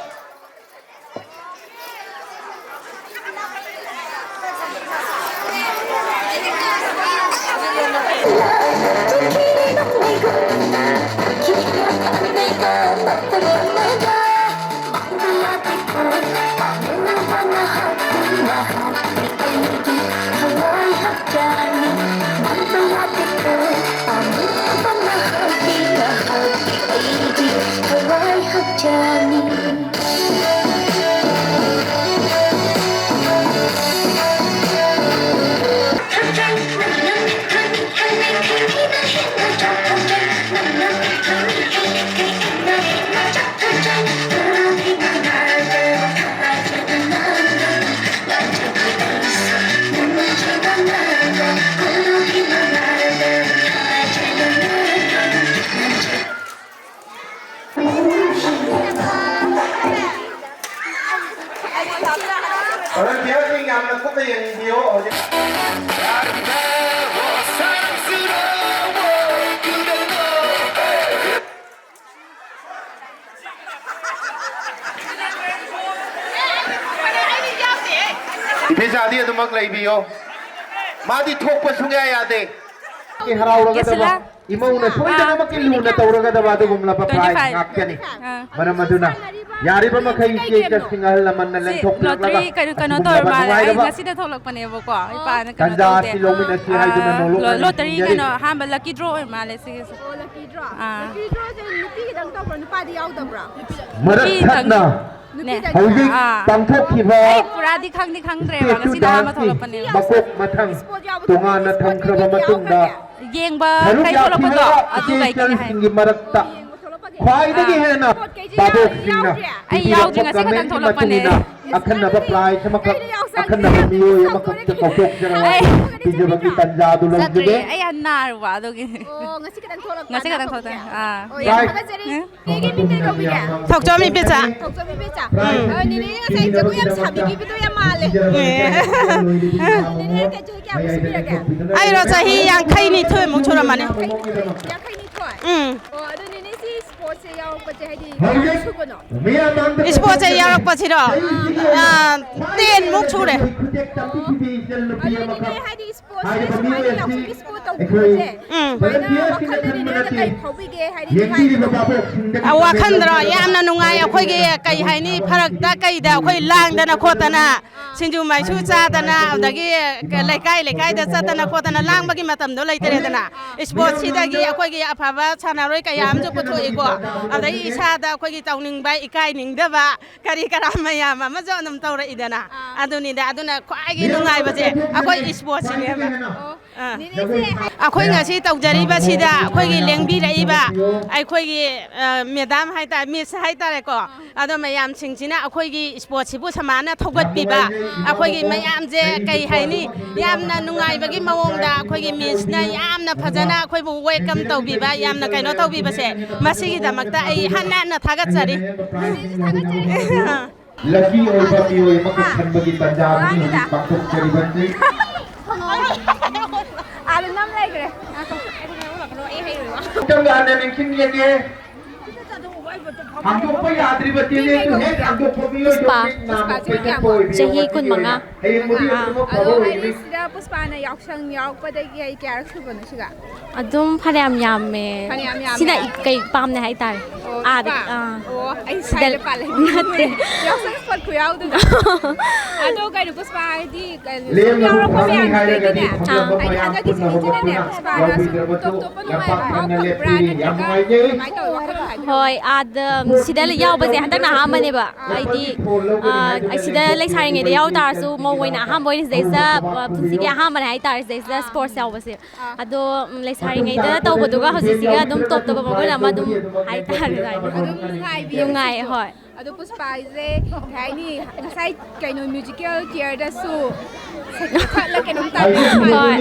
ꯚꯣꯂꯨꯟꯇꯤꯌꯔꯁꯤꯡ ꯌꯥꯝꯅ ꯀꯨꯞꯅ ꯌꯦꯡꯕꯤꯌꯨ ꯍꯧꯖꯤꯛ꯫ ꯏꯕꯦꯆꯥꯗꯤ ꯑꯗꯨꯃꯛ ꯂꯩꯕꯤꯌꯣ꯫ ꯃꯥꯗꯤ ꯊꯣꯛꯄ ꯁꯨꯡꯌꯥ ꯌꯥꯗꯦ꯫ ꯍꯔꯥꯎꯔꯒꯗꯕ ꯏꯃꯧꯅ ꯁꯣꯏꯗꯅꯃꯛꯀꯤ ꯂꯨꯅ ꯇꯧꯔꯒꯗꯕ ꯑꯗꯨꯒꯨꯝꯂꯕ prize ꯉꯥꯛꯇꯅꯤ꯫ ꯑꯥ꯫ ꯃꯔꯝ ꯑꯗꯨꯅ ꯌꯥꯔꯤꯕ ꯃꯈꯩ ꯏꯆꯦ ꯏꯆꯜꯁꯤꯡ ꯑꯍꯜ ꯂꯃꯟꯅ ꯁꯤ ꯂꯦꯟꯊꯣꯛꯄꯤꯔꯛꯂꯒ ꯂꯣꯇꯔꯤ ꯀꯩꯅꯣ ꯀꯩꯅꯣ ꯑꯁꯤꯒꯨꯝꯂꯕ ꯇꯧꯔ ꯃꯥꯜꯂꯦ꯫ ꯑꯩ ꯅꯨꯡꯉꯥꯏꯔꯕ ꯉꯁꯤꯗ ꯊꯣꯛꯂꯛꯄꯅꯦꯕꯀꯣ꯫ ꯏꯄꯥꯅ ꯀꯩꯅꯣ ꯇꯧꯗꯦ꯫ ꯇꯥꯟꯖꯥ ꯑꯁꯤ ꯂꯧꯃꯤꯟꯅꯁꯤ ꯍꯥꯏꯗꯨꯅ ꯑꯥ, ꯅꯣꯂꯨꯛꯅ ꯂꯣ-, ꯂꯣꯇꯔꯤ ꯅꯤꯡꯁꯤꯡꯖꯔꯤ꯫ ꯀꯩꯅꯣ ꯑꯍꯥꯟꯕ lucky draw ꯑꯣꯏꯔ ꯃꯥꯜꯂꯦ ꯁꯤꯒꯤꯁꯦ꯫ ꯑꯣ, lucky draw꯫ ꯑꯥ꯫ Lucky drawꯁꯦ ꯅꯨꯄꯤꯒꯤꯗꯪ ꯇꯧꯕ꯭ꯔꯣ, ꯅꯨꯄꯥꯗꯤ ꯌꯥꯎꯗꯕ꯭ꯔꯣ? ꯃꯔꯛ ꯅꯨꯄꯤꯗꯪ꯫ ꯊꯠꯅ ꯅꯦ꯫ ꯍꯧꯖꯤꯛ ꯑꯥ꯫ ꯄꯥꯡꯊꯣꯛꯈꯤꯕ ꯑꯩ ꯄꯨꯔꯥꯗꯤ ꯈꯪꯗꯤ ꯈꯪꯗ꯭ꯔꯦꯕ, ꯏꯁꯇꯦꯠ ꯉꯁꯤꯗ ꯑꯍꯥꯟꯕ ꯗꯥꯟꯁꯀꯤ ꯊꯣꯛꯂꯛꯄꯅꯦꯕ꯫ ꯃꯀꯣꯛ ꯃꯊꯪ ꯇꯣꯉꯥꯟꯅ ꯊꯝꯈ꯭ꯔꯕ ꯃꯇꯨꯡꯗ ꯌꯦꯡꯕ ꯁꯔꯨꯛ ꯀꯩ ꯊꯣꯛꯂꯛꯄꯗꯣ ꯌꯥꯈꯤꯕ ꯑꯗꯨ ꯏꯆꯦ ꯀꯩꯒꯤꯅꯤ ꯍꯥꯏ꯫ ꯏꯆꯜꯁꯤꯡꯒꯤ ꯃꯔꯛꯇ ꯈ꯭ꯋꯥꯏꯗꯒꯤ ꯑꯥ꯫ ꯍꯦꯟꯅ ꯄꯣꯠ ꯀꯩꯁꯦ ꯚꯥꯕꯣꯛꯁꯤꯡꯅ ꯌꯥꯎꯗ꯭ꯔꯦ꯫ ꯑꯩ ꯄꯤꯕꯤꯔꯛꯄ ꯌꯥꯎꯗ꯭ꯔꯤ, ꯉꯁꯤ ꯈꯛꯇꯪ ꯀꯃꯦꯟꯒꯤ ꯊꯣꯛꯂꯛꯄꯅꯦ꯫ ꯃꯇꯨꯡ ꯏꯟꯅ ꯑꯈꯟꯅꯕ prize ꯑꯃꯈꯛ, ꯀꯩꯅꯣ ꯌꯥꯎꯁꯪꯁꯦ ꯑꯈꯟꯅꯕ ꯃꯤꯑꯣꯏ ꯑꯃꯈꯛꯇ ꯁꯥꯎꯗꯣꯔꯛꯏꯅꯦ꯫ ꯀꯧꯊꯣꯛꯆꯔꯒ ꯑꯩ ꯄꯤꯖꯕꯒꯤ ꯇꯟꯖꯥ ꯑꯗꯨ ꯆꯠꯇ꯭ꯔꯤ, ꯂꯧꯖꯒꯦ꯫ ꯑꯩ ꯌꯥꯝ ꯅꯥꯔꯨꯕ ꯑꯗꯨꯒꯤ꯫ ꯑꯣ, ꯉꯁꯤ ꯈꯛꯇꯪ ꯊꯣꯛꯂꯛꯄ ꯉꯁꯤ ꯈꯛꯇꯪ ꯅꯥꯕꯒꯤ? ꯊꯣꯛꯂꯛꯑꯦ꯫ ꯑꯥ꯫ ꯑꯣ, ꯌꯥꯝ ꯊꯥꯒꯠꯆꯔꯤ꯫ ꯎꯝ꯫ ꯅꯦꯒꯤ ꯃꯤꯡ ꯀꯩ ꯀꯧꯕꯤꯒꯦ? ꯊꯣꯛꯆꯣꯝ ꯏꯄꯦꯆꯥ꯫ ꯊꯣꯛꯆꯣꯝ ꯏꯄꯦꯆꯥ꯫ ꯎꯝ꯫ ꯑ, ꯅꯦꯅꯦꯅ ꯉꯁꯥꯏ ꯖꯒꯣꯏ ꯌꯥꯝ ꯁꯥꯕꯤꯈꯤꯕꯗꯣ ꯌꯥꯝ ꯃꯥꯜꯂꯦ꯫ ꯑꯦ꯫ ꯅꯦꯅꯦ ꯀꯩ ꯆꯍꯤ ꯀꯌꯥꯃꯨꯛ ꯁꯨꯕꯤꯔꯒꯦ? ꯑꯩꯔꯣ ꯆꯍꯤ ꯌꯥꯡꯈꯩ ꯅꯤꯊꯣꯏꯃꯨꯛ ꯁꯨꯔꯝꯃꯅꯤ꯫ ꯌꯥꯡꯈꯩ ꯅꯤꯊꯣꯏ? ꯎꯝ꯫ ꯑꯣ, ꯑꯗꯨ ꯅꯦꯅꯦ ꯁꯤ sportsꯁꯦ ꯌꯥꯎꯔꯛꯄꯁꯦ ꯍꯥꯏꯗꯤ ꯀꯌꯥꯝ ꯁꯨꯕꯅꯣ? Sportsꯁꯦ ꯌꯥꯎꯔꯛꯄꯁꯤꯔꯣ? ꯑꯥ, tenꯃꯨꯛ ꯁꯨꯔꯦ꯫ ꯑꯗꯨ ꯅꯦꯅꯦ ꯍꯥꯏꯗꯤ sportsꯁꯦ ꯁꯨꯃꯥꯏꯅ ꯌꯥꯎꯁꯪꯒꯤ sport ꯇꯧꯕꯁꯦ, ꯎꯝ꯫ ꯁꯨꯃꯥꯏꯅ ꯋꯥꯈꯜꯗ ꯅꯦꯅꯦꯅ ꯀꯩ ꯐꯥꯎꯕꯤꯒꯦ? ꯍꯥꯏꯗꯤ ꯅꯨꯡꯉꯥꯏꯕꯗꯣ? ꯑ, ꯋꯥꯈꯜꯗꯔꯣ? ꯌꯥꯝꯅ ꯅꯨꯡꯉꯥꯏ꯫ ꯑꯩꯈꯣꯏꯒꯤ ꯀꯩ ꯍꯥꯏꯅꯤ, ꯐꯔꯛꯇ ꯀꯩꯗ ꯑꯩꯈꯣꯏ ꯂꯥꯡꯗꯅ ꯈꯣꯠꯇꯅ, ꯁꯤꯡꯖꯨ ꯃꯥꯏꯁꯨ ꯆꯥꯗꯅ, ꯑꯗꯒꯤ ꯂꯩꯀꯥꯏ ꯂꯩꯀꯥꯏꯗ ꯆꯠꯇꯅ ꯈꯣꯠꯇꯅ ꯂꯥꯡꯕꯒꯤ ꯃꯇꯝꯗꯣ ꯂꯩꯇꯔꯦꯗꯅ꯫ Sportsꯁꯤꯗꯒꯤ ꯑꯩꯈꯣꯏꯒꯤ ꯑꯐꯕ ꯁꯥꯟꯅꯔꯣꯏ ꯀꯌꯥ ꯑꯃꯁꯨ ꯄꯨꯊꯣꯛꯏꯀꯣ꯫ ꯑꯗꯩ ꯏꯁꯥꯗ ꯑꯩꯈꯣꯏꯒꯤ ꯇꯧꯅꯤꯡꯕ, ꯏꯀꯥꯏꯅꯤꯡꯗꯕ, ꯀꯔꯤ ꯀꯔꯥ ꯃꯌꯥꯝ ꯑꯃꯁꯨ ꯑꯗꯨꯝ ꯇꯧꯔꯛꯏꯗꯅ꯫ ꯑꯥ꯫ ꯑꯗꯨꯅꯤꯗ, ꯑꯗꯨꯅ ꯈ꯭ꯋꯥꯏꯒꯤ ꯅꯨꯡꯉꯥꯏꯕꯁꯦ ꯑꯩꯈꯣꯏ sportsꯁꯤꯅꯦꯕ꯫ ꯑꯣ꯫ ꯑꯥ꯫ ꯅꯦꯅꯦꯁꯦ ꯍꯥꯏ- ꯑꯩꯈꯣꯏ ꯉꯁꯤ ꯇꯧꯖꯔꯤꯕꯁꯤꯗ ꯑꯩꯈꯣꯏꯒꯤ ꯂꯦꯡꯕꯤꯔꯛꯏꯕ ꯑꯩꯈꯣꯏꯒꯤ, ꯑ, madam ꯍꯥꯏꯇꯥꯔꯦ, miss ꯍꯥꯏꯇꯥꯔꯦꯀꯣ꯫ ꯑꯥ꯫ ꯑꯗꯣ ꯃꯌꯥꯝꯁꯤꯡꯁꯤꯅ ꯑꯩꯈꯣꯏꯒꯤ sportsꯁꯤꯕꯨ ꯁꯃꯥꯏꯅ ꯊꯧꯒꯠꯄꯤꯕ, ꯑꯩꯈꯣꯏꯒꯤ ꯃꯌꯥꯝꯁꯦ ꯀꯩ ꯍꯥꯏꯅꯤ, ꯌꯥꯝꯅ ꯅꯨꯡꯉꯥꯏꯕꯒꯤ ꯃꯑꯣꯡꯗ ꯑꯩꯈꯣꯏꯒꯤ missꯅ ꯌꯥꯝꯅ ꯐꯖꯅ ꯑꯩꯈꯣꯏꯕꯨ welcome ꯇꯧꯕꯤꯕ, ꯌꯥꯝꯅ ꯀꯩꯅꯣ ꯇꯧꯕꯤꯕꯁꯦ, ꯃꯁꯤꯒꯤꯗꯃꯛꯇ ꯑꯩ ꯍꯟꯅ ꯍꯟꯅ ꯊꯥꯒꯠꯆꯔꯤ꯫ ꯅꯦꯅꯦꯁꯨ ꯊꯥꯒꯠꯆꯔꯤ꯫ Lucky ꯑꯣꯏꯕ ꯃꯤꯑꯣꯏ ꯑꯃꯈꯛ ꯈꯟꯕꯒꯤ ꯇꯥꯟꯖꯥ ꯑꯗꯨꯅꯤ ꯍꯧꯖꯤꯛ ꯄꯥꯡꯊꯣꯛꯆꯔꯤꯕꯁꯤ꯫ ꯑꯥꯗ ꯅꯝ ꯂꯩꯈ꯭ꯔꯦ꯫ ꯉꯥꯏꯈꯣ꯫ ꯃꯇꯝꯒ ꯍꯟꯅ ꯅꯤꯡꯁꯤꯡꯖꯒꯦ꯫ ꯍꯥꯡꯗꯣꯛꯄ ꯌꯥꯗ꯭ꯔꯤꯕ ꯆꯦꯂꯦꯟꯗꯨ ꯍꯦꯛ ꯍꯥꯡꯗꯣꯛꯄ ꯃꯤꯑꯣꯏꯗꯣ ꯄꯨꯁꯄꯥ꯫ ꯍꯧꯖꯤꯛ ꯅꯥꯝꯃ ꯄꯨꯁꯄꯥꯁꯦ ꯄꯦꯟꯊꯣꯛꯄ ꯀꯌꯥꯃꯨꯛ? ꯑꯣꯏꯕꯤꯌꯣ ꯆꯍꯤ ꯉꯁꯤꯒꯤ ꯀꯨꯟꯃꯉꯥ꯫ ꯑꯣꯏꯅ꯫ ꯍꯌꯦꯡꯕꯨꯗꯤ ꯑꯥ, ꯑꯥ꯫ ꯑꯗꯨꯃꯛ ꯑꯗꯣ ꯐꯕ ꯍꯥꯏꯗꯤ ꯑꯣꯏꯒꯅꯤ꯫ ꯁꯤꯗ ꯄꯨꯁꯄꯥꯅ ꯌꯥꯎꯁꯪ ꯌꯥꯎꯔꯛꯄꯗꯒꯤ ꯑꯩ ꯀꯌꯥꯔꯛ ꯁꯨꯕꯅꯣ ꯁꯤꯒ? ꯑꯗꯨꯝ ꯐꯅꯌꯥꯝ ꯌꯥꯝꯃꯦ꯫ ꯐꯅꯌꯥꯝ ꯌꯥꯝꯃꯦ꯫ ꯁꯤꯅ ꯏ-, ꯀꯩ ꯄꯥꯝꯅꯦ ꯍꯥꯏꯇꯥꯔꯦ꯫ ꯑꯣ, ꯑꯥꯗ, ꯅꯨꯄꯥ? ꯑꯥ꯫ ꯑꯣ, ꯑꯩ ꯁꯤꯗ ꯁ꯭ꯋꯥꯏꯗ ꯄꯥꯜꯂꯦ꯫ ꯅꯠꯇꯦ꯫ ꯌꯥꯎꯁꯪ ꯁ꯭ꯄꯣꯔꯠ ꯈꯨꯌꯥꯎꯗꯨꯗ꯫ ꯑꯗꯣ ꯀꯩꯅꯣ, ꯄꯨꯁꯄꯥ, ꯍꯥꯏꯗꯤ, ꯀꯩꯅꯣ, ꯁꯨꯝ ꯂꯦꯝꯅ ꯌꯥꯎꯔꯛꯄ ꯈꯨꯠ ꯍꯥꯡꯉꯤ ꯃꯌꯥꯝꯁꯤꯗꯒꯤꯅꯦ, ꯍꯥꯏꯔꯒꯗꯤ ꯑꯥ꯫ ꯐꯪꯖꯕ ꯍꯥꯏꯗꯤ, ꯃꯌꯥꯝ ꯍꯟꯗꯛꯀꯤ ꯄꯨꯟꯅ ꯆꯍꯤꯁꯤꯗꯅꯦ, ꯍꯧꯒꯠꯇꯨꯅ ꯄꯨꯁꯄꯥꯅ ꯁꯨꯝ ꯌꯥꯎꯕꯤꯗ꯭ꯔꯕꯁꯨ ꯇꯣꯞ ꯇꯣꯞꯄ ꯂꯝꯄꯥꯛ ꯅꯨꯡꯉꯥꯏꯕ ꯊꯟꯅ ꯄꯥꯎ ꯈꯪꯕ꯭ꯔꯥ? ꯂꯦꯞꯄꯤꯔꯤ꯫ ꯌꯥꯝ ꯅꯠꯇ꯭ꯔꯒ ꯅꯨꯡꯉꯥꯏꯖꯩ꯫ ꯀꯃꯥꯏꯅ ꯇꯧꯋꯤ? ꯋꯥꯈꯜꯂꯣꯟ ꯍꯥꯏꯕꯤꯌꯨ꯫ ꯍꯣꯏ, ꯑꯥꯗ, ꯁꯤꯗ ꯌꯥꯎꯕꯁꯦ ꯍꯟꯗꯛꯅ ꯑꯍꯥꯟꯕꯅꯦꯕ꯫ ꯑꯩꯗꯤ, ꯑ, ꯑꯩ ꯁꯤꯗ ꯂꯩꯁꯥꯔꯤꯉꯩꯗ ꯌꯥꯎ ꯇꯥꯔꯁꯨ, ꯃꯧ ꯑꯣꯏꯅ ꯑꯍꯥꯟꯕ ꯑꯣꯏꯅ ꯁꯤꯗꯩꯁꯤꯗ, ꯑ, ꯄꯨꯟꯁꯤꯒꯤ ꯑꯍꯥꯟꯕꯅꯦ ꯍꯥꯏꯇꯥꯔꯦ, ꯁꯤꯗꯩꯁꯤꯗ ꯁ꯭ꯄꯣꯔꯠꯁ ꯌꯥꯎꯕꯁꯦ꯫ ꯑꯥ꯫ ꯑꯗꯣ, ꯎꯝ, ꯂꯩꯁꯥꯔꯤꯉꯩꯗ ꯇꯧꯕꯗꯨꯒ ꯍꯧꯖꯤꯛꯁꯤꯒ ꯑꯗꯨꯝ ꯇꯣꯞ ꯇꯣꯞꯄ ꯃꯒꯨꯟ ꯑꯃ ꯑꯗꯨꯝ ꯍꯥꯏꯇꯥꯔꯦ ꯑꯗꯨꯃꯥꯏꯅ꯫ ꯑꯗꯨꯝ ꯅꯨꯡꯉꯥꯏꯕꯤ ꯅꯨꯡꯉꯥꯏ, ꯍꯧꯖꯤꯛꯁꯨ꯫ ꯍꯣꯏ꯫ ꯑꯗꯣ ꯄꯨꯁꯄꯥꯁꯦ ꯀꯩ ꯍꯥꯏꯅꯤ, ꯉꯁꯥꯏ ꯀꯩꯅꯣ ꯃ꯭ꯌꯨꯖꯤꯀꯦꯜ ꯆꯤꯌꯔꯗꯁꯨ ꯁꯠꯂ ꯀꯩꯅꯣꯝ ꯇꯥꯕꯤꯕ ꯃꯥꯜꯂꯦ꯫ ꯍꯣꯏ꯫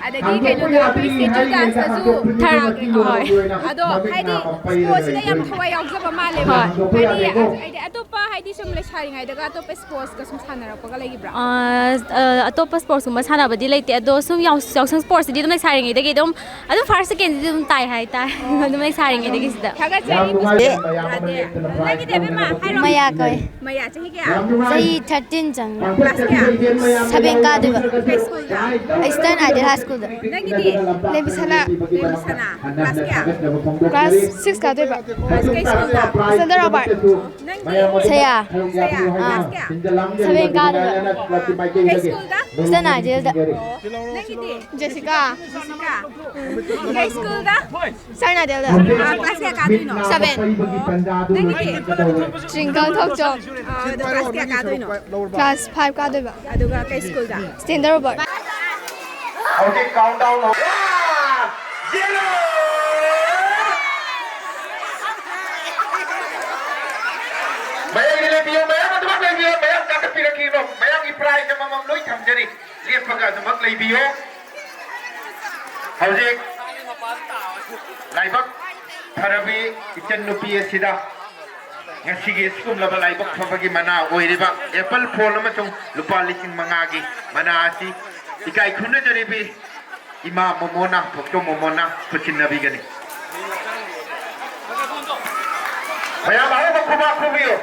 ꯑꯗꯒꯤ ꯀꯩꯅꯣꯗ ꯑꯩꯈꯣꯏ ꯁ꯭ꯇꯦꯆꯨ ꯗꯥꯟꯁꯇꯁꯨ ꯊꯥꯔꯛꯑꯒꯦꯀꯣ꯫ ꯍꯣꯏ꯫ ꯑꯗꯣ ꯍꯥꯏꯗꯤ ꯁ꯭ꯄꯣꯔꯠꯁꯤꯗ ꯌꯥꯝ ꯊꯋꯥꯏ ꯌꯥꯎꯖꯕ ꯃꯥꯜꯂꯦꯕ꯫ ꯍꯣꯏ꯫ ꯍꯥꯏꯗꯤ, ꯍꯥꯏꯗꯤ ꯑꯇꯣꯞꯄ, ꯍꯥꯏꯗꯤ ꯁꯨꯝ ꯂꯩꯁꯥꯔꯤꯉꯩꯗꯒ ꯑꯇꯣꯞꯄ ꯁ꯭ꯄꯣꯔꯠꯁꯀ ꯁꯨꯝ ꯁꯥꯟꯅꯔꯛꯄꯒ ꯂꯩꯈꯤꯕ꯭ꯔꯥ? ꯑ, ꯑ, ꯑꯇꯣꯞꯄ ꯁ꯭ꯄꯣꯔꯠꯁꯀꯨꯝꯕ ꯁꯥꯟꯅꯕꯗꯤ ꯂꯩꯇꯦ, ꯑꯗꯣ ꯁꯨꯝ ꯌꯥꯎ-, ꯌꯥꯎꯁꯪ ꯁ꯭ꯄꯣꯔꯠꯁꯤꯗꯤ ꯑꯗꯨꯝ ꯂꯩꯁꯥꯔꯤꯉꯩꯗꯒꯤ ꯑꯗꯨꯝ, ꯑꯗꯨꯝ ꯐꯥꯔꯁ ꯁꯦꯀꯦꯟꯁꯤꯗꯤ ꯑꯗꯨꯝ ꯇꯥꯏ ꯍꯥꯏꯇꯥꯔꯦ꯫ ꯑꯗꯨꯝ ꯂꯩꯁꯥꯔꯤꯉꯩꯗꯒꯤ ꯁꯤꯗ꯫ ꯊꯥꯒꯠꯆꯔꯤ, ꯄꯨꯁꯄꯥ꯫ ꯅꯪꯒꯤꯗꯤ ꯑꯕꯦꯝꯃ ꯍꯥꯏꯔꯣ꯫ ꯃꯌꯥ ꯀꯧꯏ꯫ ꯃꯌꯥ ꯆꯍꯤ ꯀꯌꯥ? ꯆꯍꯤ ꯊꯥꯔꯇꯤꯟ ꯆꯪꯉꯦ꯫ ꯀ꯭ꯂꯥꯁ ꯀꯌꯥ? ꯁꯚꯦꯟ ꯀꯥꯗꯣꯏꯕ꯫ ꯀꯩ ꯁ꯭ꯀꯨꯜꯗ? Eastern Ideal High School ꯗ꯫ ꯅꯪꯒꯤꯗꯤ? ꯂꯦꯝꯕꯤꯁꯅꯥ꯫ ꯂꯦꯝꯕꯤꯁꯅꯥ꯫ ꯀ꯭ꯂꯥꯁ ꯀꯌꯥ? ꯀ꯭ꯂꯥꯁ ꯁꯤꯛꯁ ꯀꯥꯗꯣꯏꯕ꯫ ꯀ꯭ꯂꯥꯁ ꯀꯩ ꯁ꯭ꯀꯨꯜꯗ? Standard Robert꯫ ꯅꯪꯗꯤ? ꯁꯌꯥ꯫ ꯁꯌꯥ꯫ ꯑꯥ꯫ ꯀ꯭ꯂꯥꯁ ꯀꯌꯥ? ꯁꯚꯦꯟ ꯀꯥꯗꯣꯏꯕ꯫ ꯀꯩ ꯁ꯭ꯀꯨꯜꯗ? Eastern Ideal ꯗ꯫ ꯅꯪꯒꯤꯗꯤ? ꯖꯦꯁꯤꯀꯥ꯫ ꯖꯦꯁꯤꯀꯥ꯫ ꯀꯩ ꯁ꯭ꯀꯨꯜꯗ? ꯁꯔꯅꯥꯗꯦꯜꯗ꯫ ꯑꯥ, ꯀ꯭ꯂꯥꯁ ꯀꯌꯥ ꯀꯥꯗꯣꯏꯅꯣ? ꯁꯚꯦꯟ꯫ ꯑꯣ, ꯅꯪꯒꯤꯗꯤ? ꯇ꯭ꯋꯤꯡꯀꯜ ꯊꯣꯛꯆꯣꯝ꯫ ꯑꯥ, ꯑꯗꯣ ꯀ꯭ꯂꯥꯁ ꯀꯌꯥ ꯀꯥꯗꯣꯏꯅꯣ? Class five ꯀꯥꯗꯣꯏꯕ꯫ ꯑꯗꯨꯒ ꯀꯩ ꯁ꯭ꯀꯨꯜꯗ? Standard Robert. ꯍꯧꯖꯤꯛ ꯀꯥꯎꯟ ꯗꯥꯎꯟ ꯍꯧ-, ꯌꯦꯜꯂꯣ! ꯃꯌꯥꯝ ꯂꯦꯞꯄꯤꯌꯨ, ꯃꯌꯥꯝ ꯑꯗꯨꯃꯛ ꯂꯩꯕꯤꯌꯨ, ꯃꯌꯥꯝ ꯀꯥꯈꯠꯄꯤꯔꯛꯈꯤꯅꯣ, ꯃꯌꯥꯝꯒꯤ ꯄ꯭ꯔꯥꯏꯖ ꯑꯃꯃꯝ ꯂꯣꯏ ꯊꯝꯖꯔꯤ, ꯂꯦꯞꯄꯒ ꯑꯗꯨꯃꯛ ꯂꯩꯕꯤꯌꯨ꯫ ꯍꯧꯖꯤꯛ ꯂꯥꯏꯕꯛ ꯐꯔꯕꯤ ꯏꯆꯟ ꯅꯨꯄꯤ ꯑꯁꯤꯗ ꯉꯁꯤꯒꯤ ꯑꯁꯤꯒꯨꯝꯂꯕ ꯂꯥꯏꯕꯛ ꯐꯕꯒꯤ ꯃꯅꯥ ꯑꯣꯏꯔꯤꯕ ꯑꯦꯄꯜ ꯐꯣꯜ ꯑꯃꯁꯨꯡ ꯂꯨꯄꯥ ꯂꯤꯁꯤꯡ ꯃꯉꯥꯒꯤ ꯃꯅꯥ ꯑꯁꯤ ꯏꯀꯥꯏ ꯈꯨꯝꯅꯖꯔꯤꯕꯤ ꯏꯃꯥ ꯃꯣꯃꯣꯅ, ꯄꯣꯛꯆꯧ ꯃꯣꯃꯣꯅ ꯈꯨꯠꯁꯤꯟꯅꯕꯤꯒꯅꯤ꯫ ꯃꯌꯥꯝ ꯑꯔꯣꯏꯕ ꯈꯨꯕꯥꯛ ꯈꯨꯕꯤꯌꯨ꯫